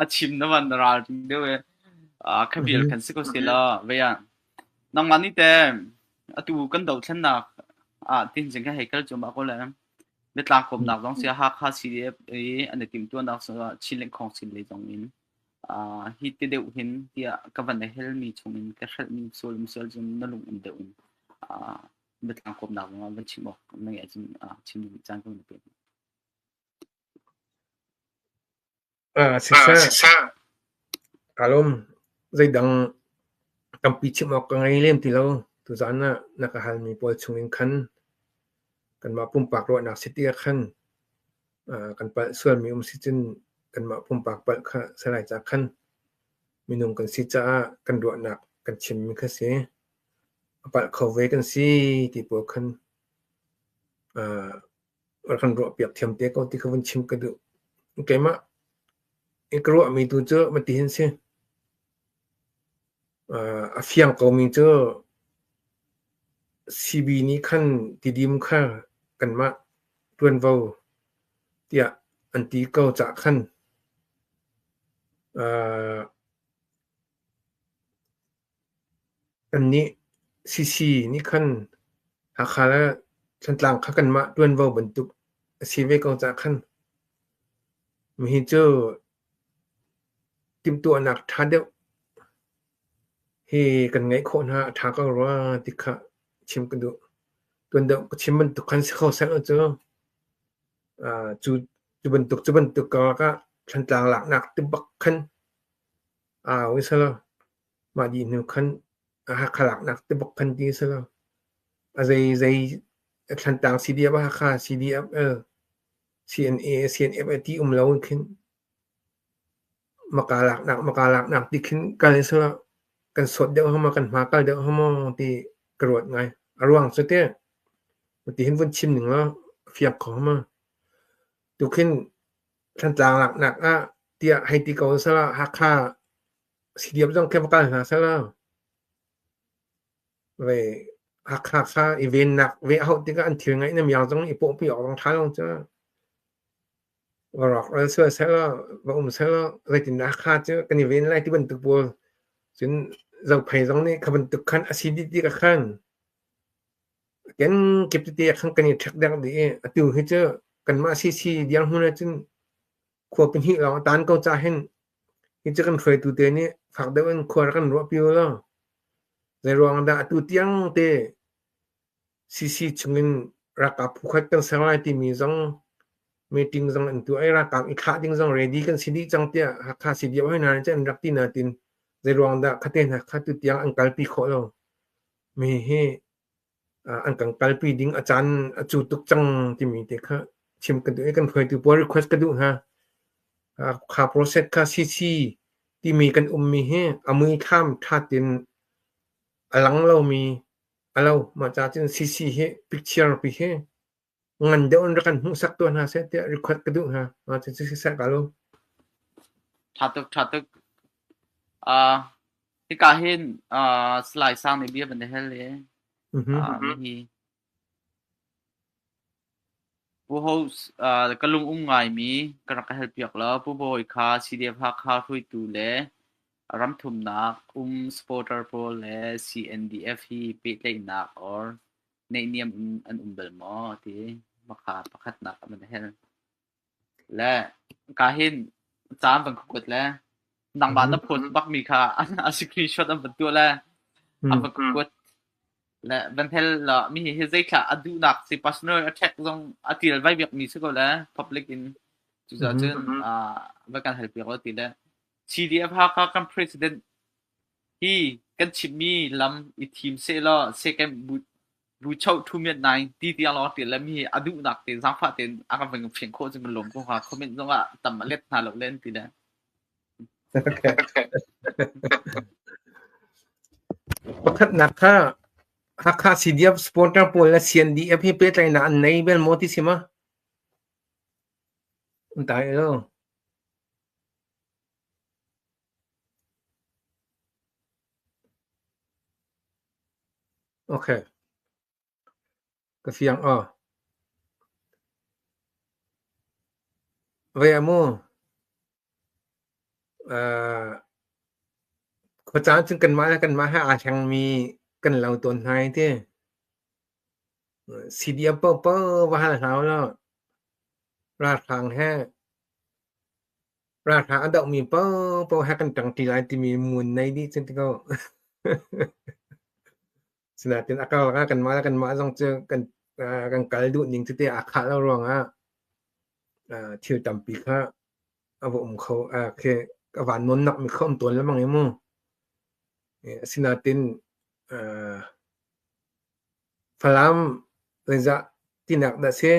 a chim na van ral deuh e. Kha vial kan si ko se la bia nangmah nih te atu kan dothlennak ah tin jing ka hei kal cu ma ko le biatlang kawmnak zong sia Hakha CDF i an i timhtuahnak Chin le Khong sin le zong in hi ti deuh hin tiah ka van i helmi chungin ka hrelhmi sual sual cun na lung um deuh in biatlang kawmnak zongah van chim awk na ngeih ahcun chim ding caan ka van pek. Siseh, kaa lawm. Zeidang tampi chim awk ka ngei lem ti lo. Tuzaan ah na ka halmi pawl chungin khan kanmah pumpak ruahnak si ti ah khan kan palh sualmi um si cun kanmah pumpak palh kha salai ca khan minung kan si caah kan ruahnak kan chimmi kha si. A palh kho ve kan si ti pawl khan rak kan ruahpiak thiam te ko ti kha vun chim ka duh. Keimah i ka ruahmi tu cu matihin si. A fiang komi cu CB nih khan Tidim kha kanmah ṭuanvo tiah an ti ko cah khan kannih CC nih khan Hakha le Thantlang kha kanmah ṭuanvo bantuk a si ve ko cah khan mihi cu timhtuahnak ṭha deuh hi kan ngeih khawh hna a ṭha ko rua ti kha chim ka duh. Tuan deuh ka chim bantuk khan si kho seh cu cu cu bantuk karlak ah Thantlang laknak ti bak khan au i selaw mah dih hnu khan Hakha laknak ti bak khan ti selaw a zei zei Thantlang CDF Hakha CDF CNA CNF ti um lo in khin Maka laknak maka laknak ti khin kal in selaw kan sawt deuh hnga maw kan hma kal deuh hnga maw ti ka ruat ngai. A ruang cu teh ti hin vun chim ning law fiang kho hnga maw? Tukhin Thantlang laknak ah tiah hei ti ko selaw Hakha CDF zong khi va kal hna selaw vei Hakha kha i vennak ve a hauh tikah an thil ngeih na miang zong i pawhpi awk zong ṭha lo cu. Va rawkral sual sehlaw, va um sehlaw zeitindah Hakha cu kan i ven lai ti bantuk pawl cun Zophei zong nih kha bantuk khan a si dih tikah khan kenkip tete ah khan kan i ṭhek deng dih i atu hi cu kanmah CC dirhmun ahcun khua pahnih lawng a taan ko cah hin hi cu kan hruaitu te nih fak deuh in khua rak kan ruahpi u law zeiruang dah atu tiang te CC chungin ralkap phukhat kan ser lai timi zong meeting zong an tuah i ralkap i thlah ding zong ready kan si dih cang tiah Hakha CDF hoi hna nih cun an rak ti nain zeiruang dah khate hna kha tutiang an kalpi khawh lo mi hi an kan kalpi ding a caan a cu tuk cang timi te kha chim ka duh i kan hruaitu pawl request ka duh hna. Kha process kha CC timi kan ummi hi a muithlam ṭha tein a lang lomi A lo, mah ca cun CC hi picture pi hi ngan deuh in rak kan hmuhsak tuah hna seh tiah request ka duh hna. Mah cu siseh ka lo. Ṭha tuk, ṭha tuk. Hika hin Salai Sang nih bia van i hal i hi Pu Ho ka lung um ngaimi ka rak ka halpiak law Pu Bawi kha CDF Hakha hruaitu le ramthumnak um supporter pawl le CNDF hi pehtlaihnak or. Neihniam in an um bal maw ti makha pakhatnak a van hel. Le ka hin caan van kuat le nangmah na post bakmi kha a screenshot an van tuah le an van kuat le van hel la mi hi zeithla a duhnak si personal attack zong a tial vai biak mi si ko le public in cucaah cun va kan hal piak lo ti le CDF Hakha kan president hi kan chimmi lam i thim sehlaw second buchoh ṭhu-miat-naing ti tiang lawng a ṭial le mi hi a duhnak te zaangfah tein a kan van fian khawh cu kan lawm ko hnga. Comment zong ah tam a let hna lo le an ti le. Okay. Pakhatnak kha Hakha CDF supporter pawl le CNDF hi pehtlaihnak an nei bel maw ti si ma? Dai lo. Okay. Ka fiang aw. Ve mu. Uh, khuacaan cun kanmah le kanmah he aa thlengmi kan lo tawn hna i ti. CDF paohpaoh va hal hna ulaw ralhrang he ralhrang a dohmi paohpaoh he kan ṭangṭi lai timi mun nei dih cu ti ko. Sinain a karlak ah kanmah le kanmah zong cu kan kan kal duh ning tete aa khah lo ruangah thil tampi kha a va um kho khi a van nawnnak mi kha um tawn lengmang i mu. Asinain Falam zeizah tinak dah si?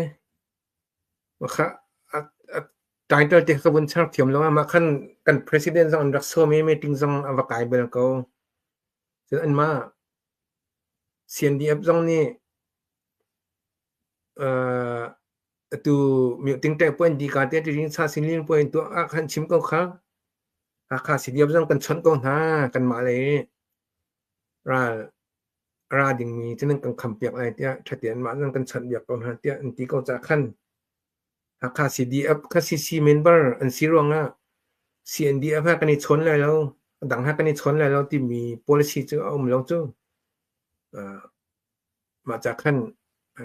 Title te ka vun char thiam lo. Mah khan kan president zong an rak sawm i meeting zong a va kai bal ko. Cun anmah CNDF zong nih atu mioting ṭek puan di ka te ring sa sin lin puan tuah ah khan chim ko kha. Hakha CDF zong kan chawnh ko hna kanmah lei ral a ra dingmi cu nan kan khampiak lai tiah ṭha tein mah nan kan chawnhbiak ko hna tiah an ti ko caah khan Hakha CDF kha CC member an si ruangah CNDF he kan i chawn lai lo, a dang he kan i chawn lai lo timi policy cu a um lo cu. Mah ca khan a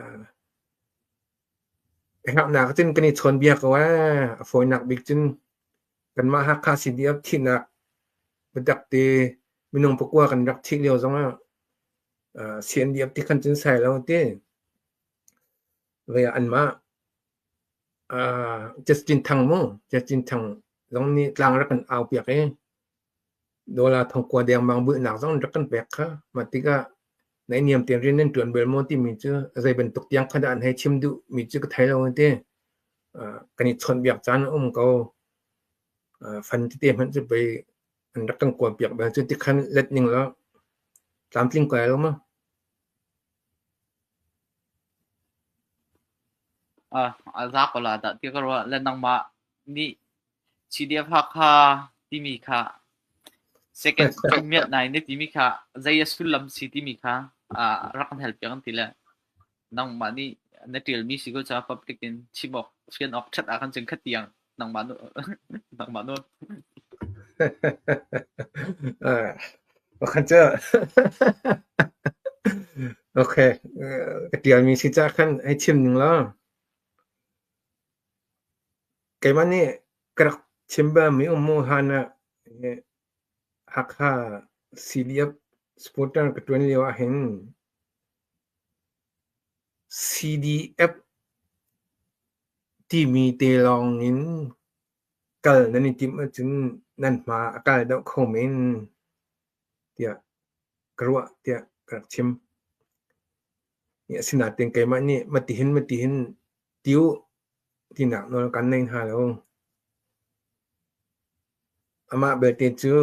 herhnak cun kan i chawnbia ko ee. A fawinak bik cun kanmah Hakha CDF thihnak biatak te minung pakua kan rak thih lio zongah CNDF ti khan cun sai lo ti. Vei ah anmah Justin Thang mu, Justin Thang zong nih tlang rak kan au piak i dollar thongkua dengmang bulhnak zong rak kan pek kha. Mah tikah naihniam tein rian nan ṭuan bal maw timi cu zei bantuk tiang kha dah an hei chim duhmi cu ka thei lo ti. Kan i chawnhbiak caan a um ko. Fan tete hmanh cu pei an rak kan kualpiak bal cu tikhan let ning law tlamtling ko lai lo maw? A za ko la dah ti ka ruah. Le nangmah nih CDF Hakha timi kha second miat nai na timi kha zei a sullam si timi kha rak kan hal piak an ti le nangmah nih na ṭialmi si ko caah public in chim awk fian awk ṭhat ah khan cun khat tiang nangmah nangmah nawl. Khan cu okay ka ṭialmi si cah khan hei chim ning law. Keimah nih ka rak chim balmi um mu hlan ah Hakha CDF supporter ka ṭuan lio ahhin CDF timi te lawng in kal nan i timh ahcun nan hma a kal deuh kho men tiah ka ruah tiah ka rak chim. Asinain keimah nih matihin matihin ti u tinak nawl kan nei hna lo. Amah belte cu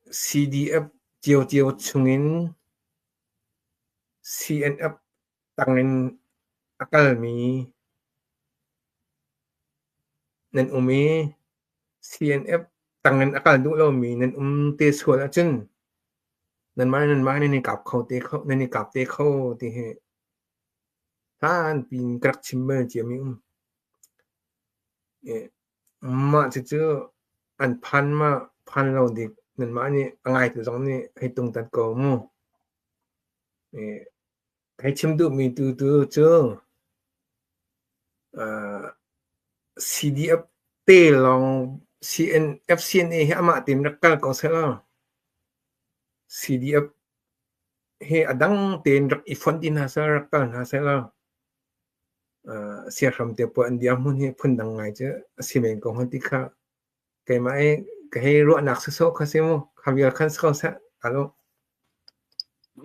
CDF ciocio chungin CNF tangin a kalmi nan um i CNF tangin a kal duh lomi nan um te sual ahcun nanmah le nanmah nan i kap kho te kho nan i kap te kho ti hi hlanpi in ka rak chim bal ciami um. Mah cucu an phan ma phan lo dik nanmah nih a ngaitu zong nih hei tungtat ko mu. Kai chim duhmi tu tu cu CDF te lawng CN, FCNA hi amah tein rak kal ko seh law CDF hi a dang tein rak i fonh ti hna seh rak kal hna seh law siahram te pawl an dirhmun hi phundang ngai cu a si men ko hnga ti kha keimah i ka hei ruahnak sawsawh kha si mu kha vial khan si ko seh alo.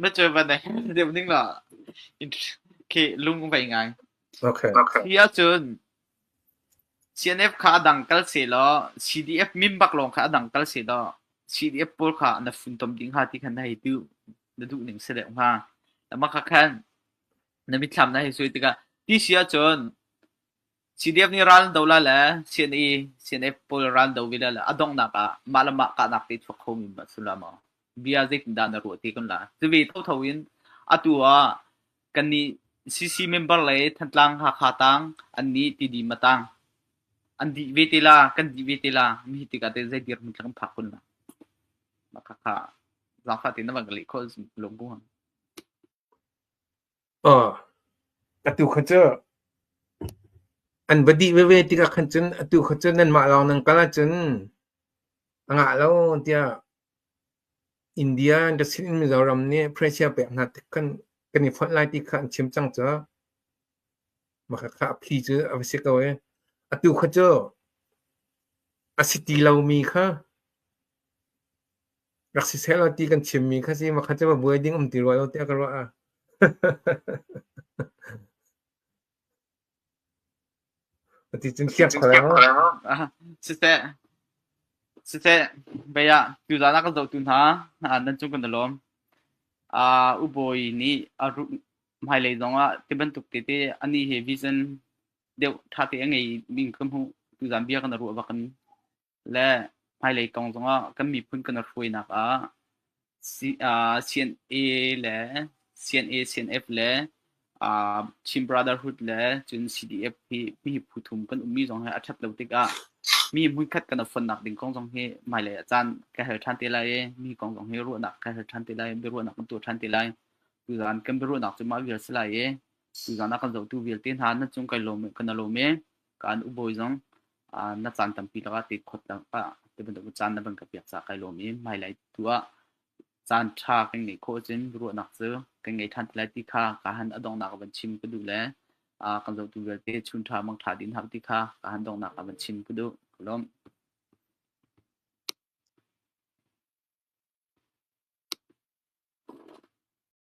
Na cu van deuh ning la khi lung vei ngai. Okay. Hi ahcun CNF kha a dang kal seh law CDF min bak lawng kha a dang kal seh law CDF pawl kha na funtom ding hnga ti khan na hei duh na duh ning si deuh hnga. Mah kha khan na mitthlam na hei sui tikah ti si ahcun CDF nih ral an do lai le CNA CNF pawl ral an do ve lai le a donghnak ah mah le mah kahnak te chuak khomi ma si la maw? Bia zeitindah na ruah te kun la? Cuve thotho in atu ah kannih CC member le Thantlang Hakha tang annih TD matang an dih ve te la kan dih ve te la mi tikah te zei dirhmun kan phak kun la? Mah khakha zaangfah tein na van ka leh khawh lung bu. Aw, atu kha cu an va dih veve tikah khan cun atu kha cu nanmah lawng nan kal ahcun a ngah lo tiah India ka sin in Mizoram nih pressure pek hna tik khan kan i fonh lai ti kha an chim cang cu. Mah kha a phi cu a va si ko i atu kha cu a si ti lomi kha rak si seh law ti kan chimmi kha si mah kha cu va buai ding um ti rua lo tiah ka ruah ah. Ati cun thiang kho lai maw? Siseh, siseh, bia tuzaan ah kan zohtu hna, nan cung kan i lawm. Ubawi nih a hmailei zongah ti bantuk tete anih he vision deuh ṭha te a ngei ding ka hmuh. Tuzaan bia kan i ruah bak in le hmailei kong zongah kan miphun kan i hruainak ah CNA le CNA, CNF le Chin Brotherhood le cun CDF hi mi phu thum kan ummi zong hi a ṭhat lo tikah mi hmunkhat kan i fonnak ding kong zong hi hmailei ah caan ka hel ṭhan te lai i mi kong zong hi ruahnak ka hel ṭhan te lai, biaruahnak kan tuah ṭhan te lai. Tuzaan kan biaruahnak cu mah vial si lai i tuzaan ah kan zohtu vialte hna nan cung kai lawm kan i lawm i kaan ubawi zong na caan tampi lakah te khot ah ti bantuk caan na van ka piak caah kai lawm i hmailei tu ah caan ṭha kan ngeih khawh cun ruahnak cu kan ngei ṭhan ti lai ti kha ka han a donghnak van chim ka duh le kan zohtu vialte chun ṭha mang ṭha din hau ti kha ka han donghnak van chim ka duh. Ka lawm.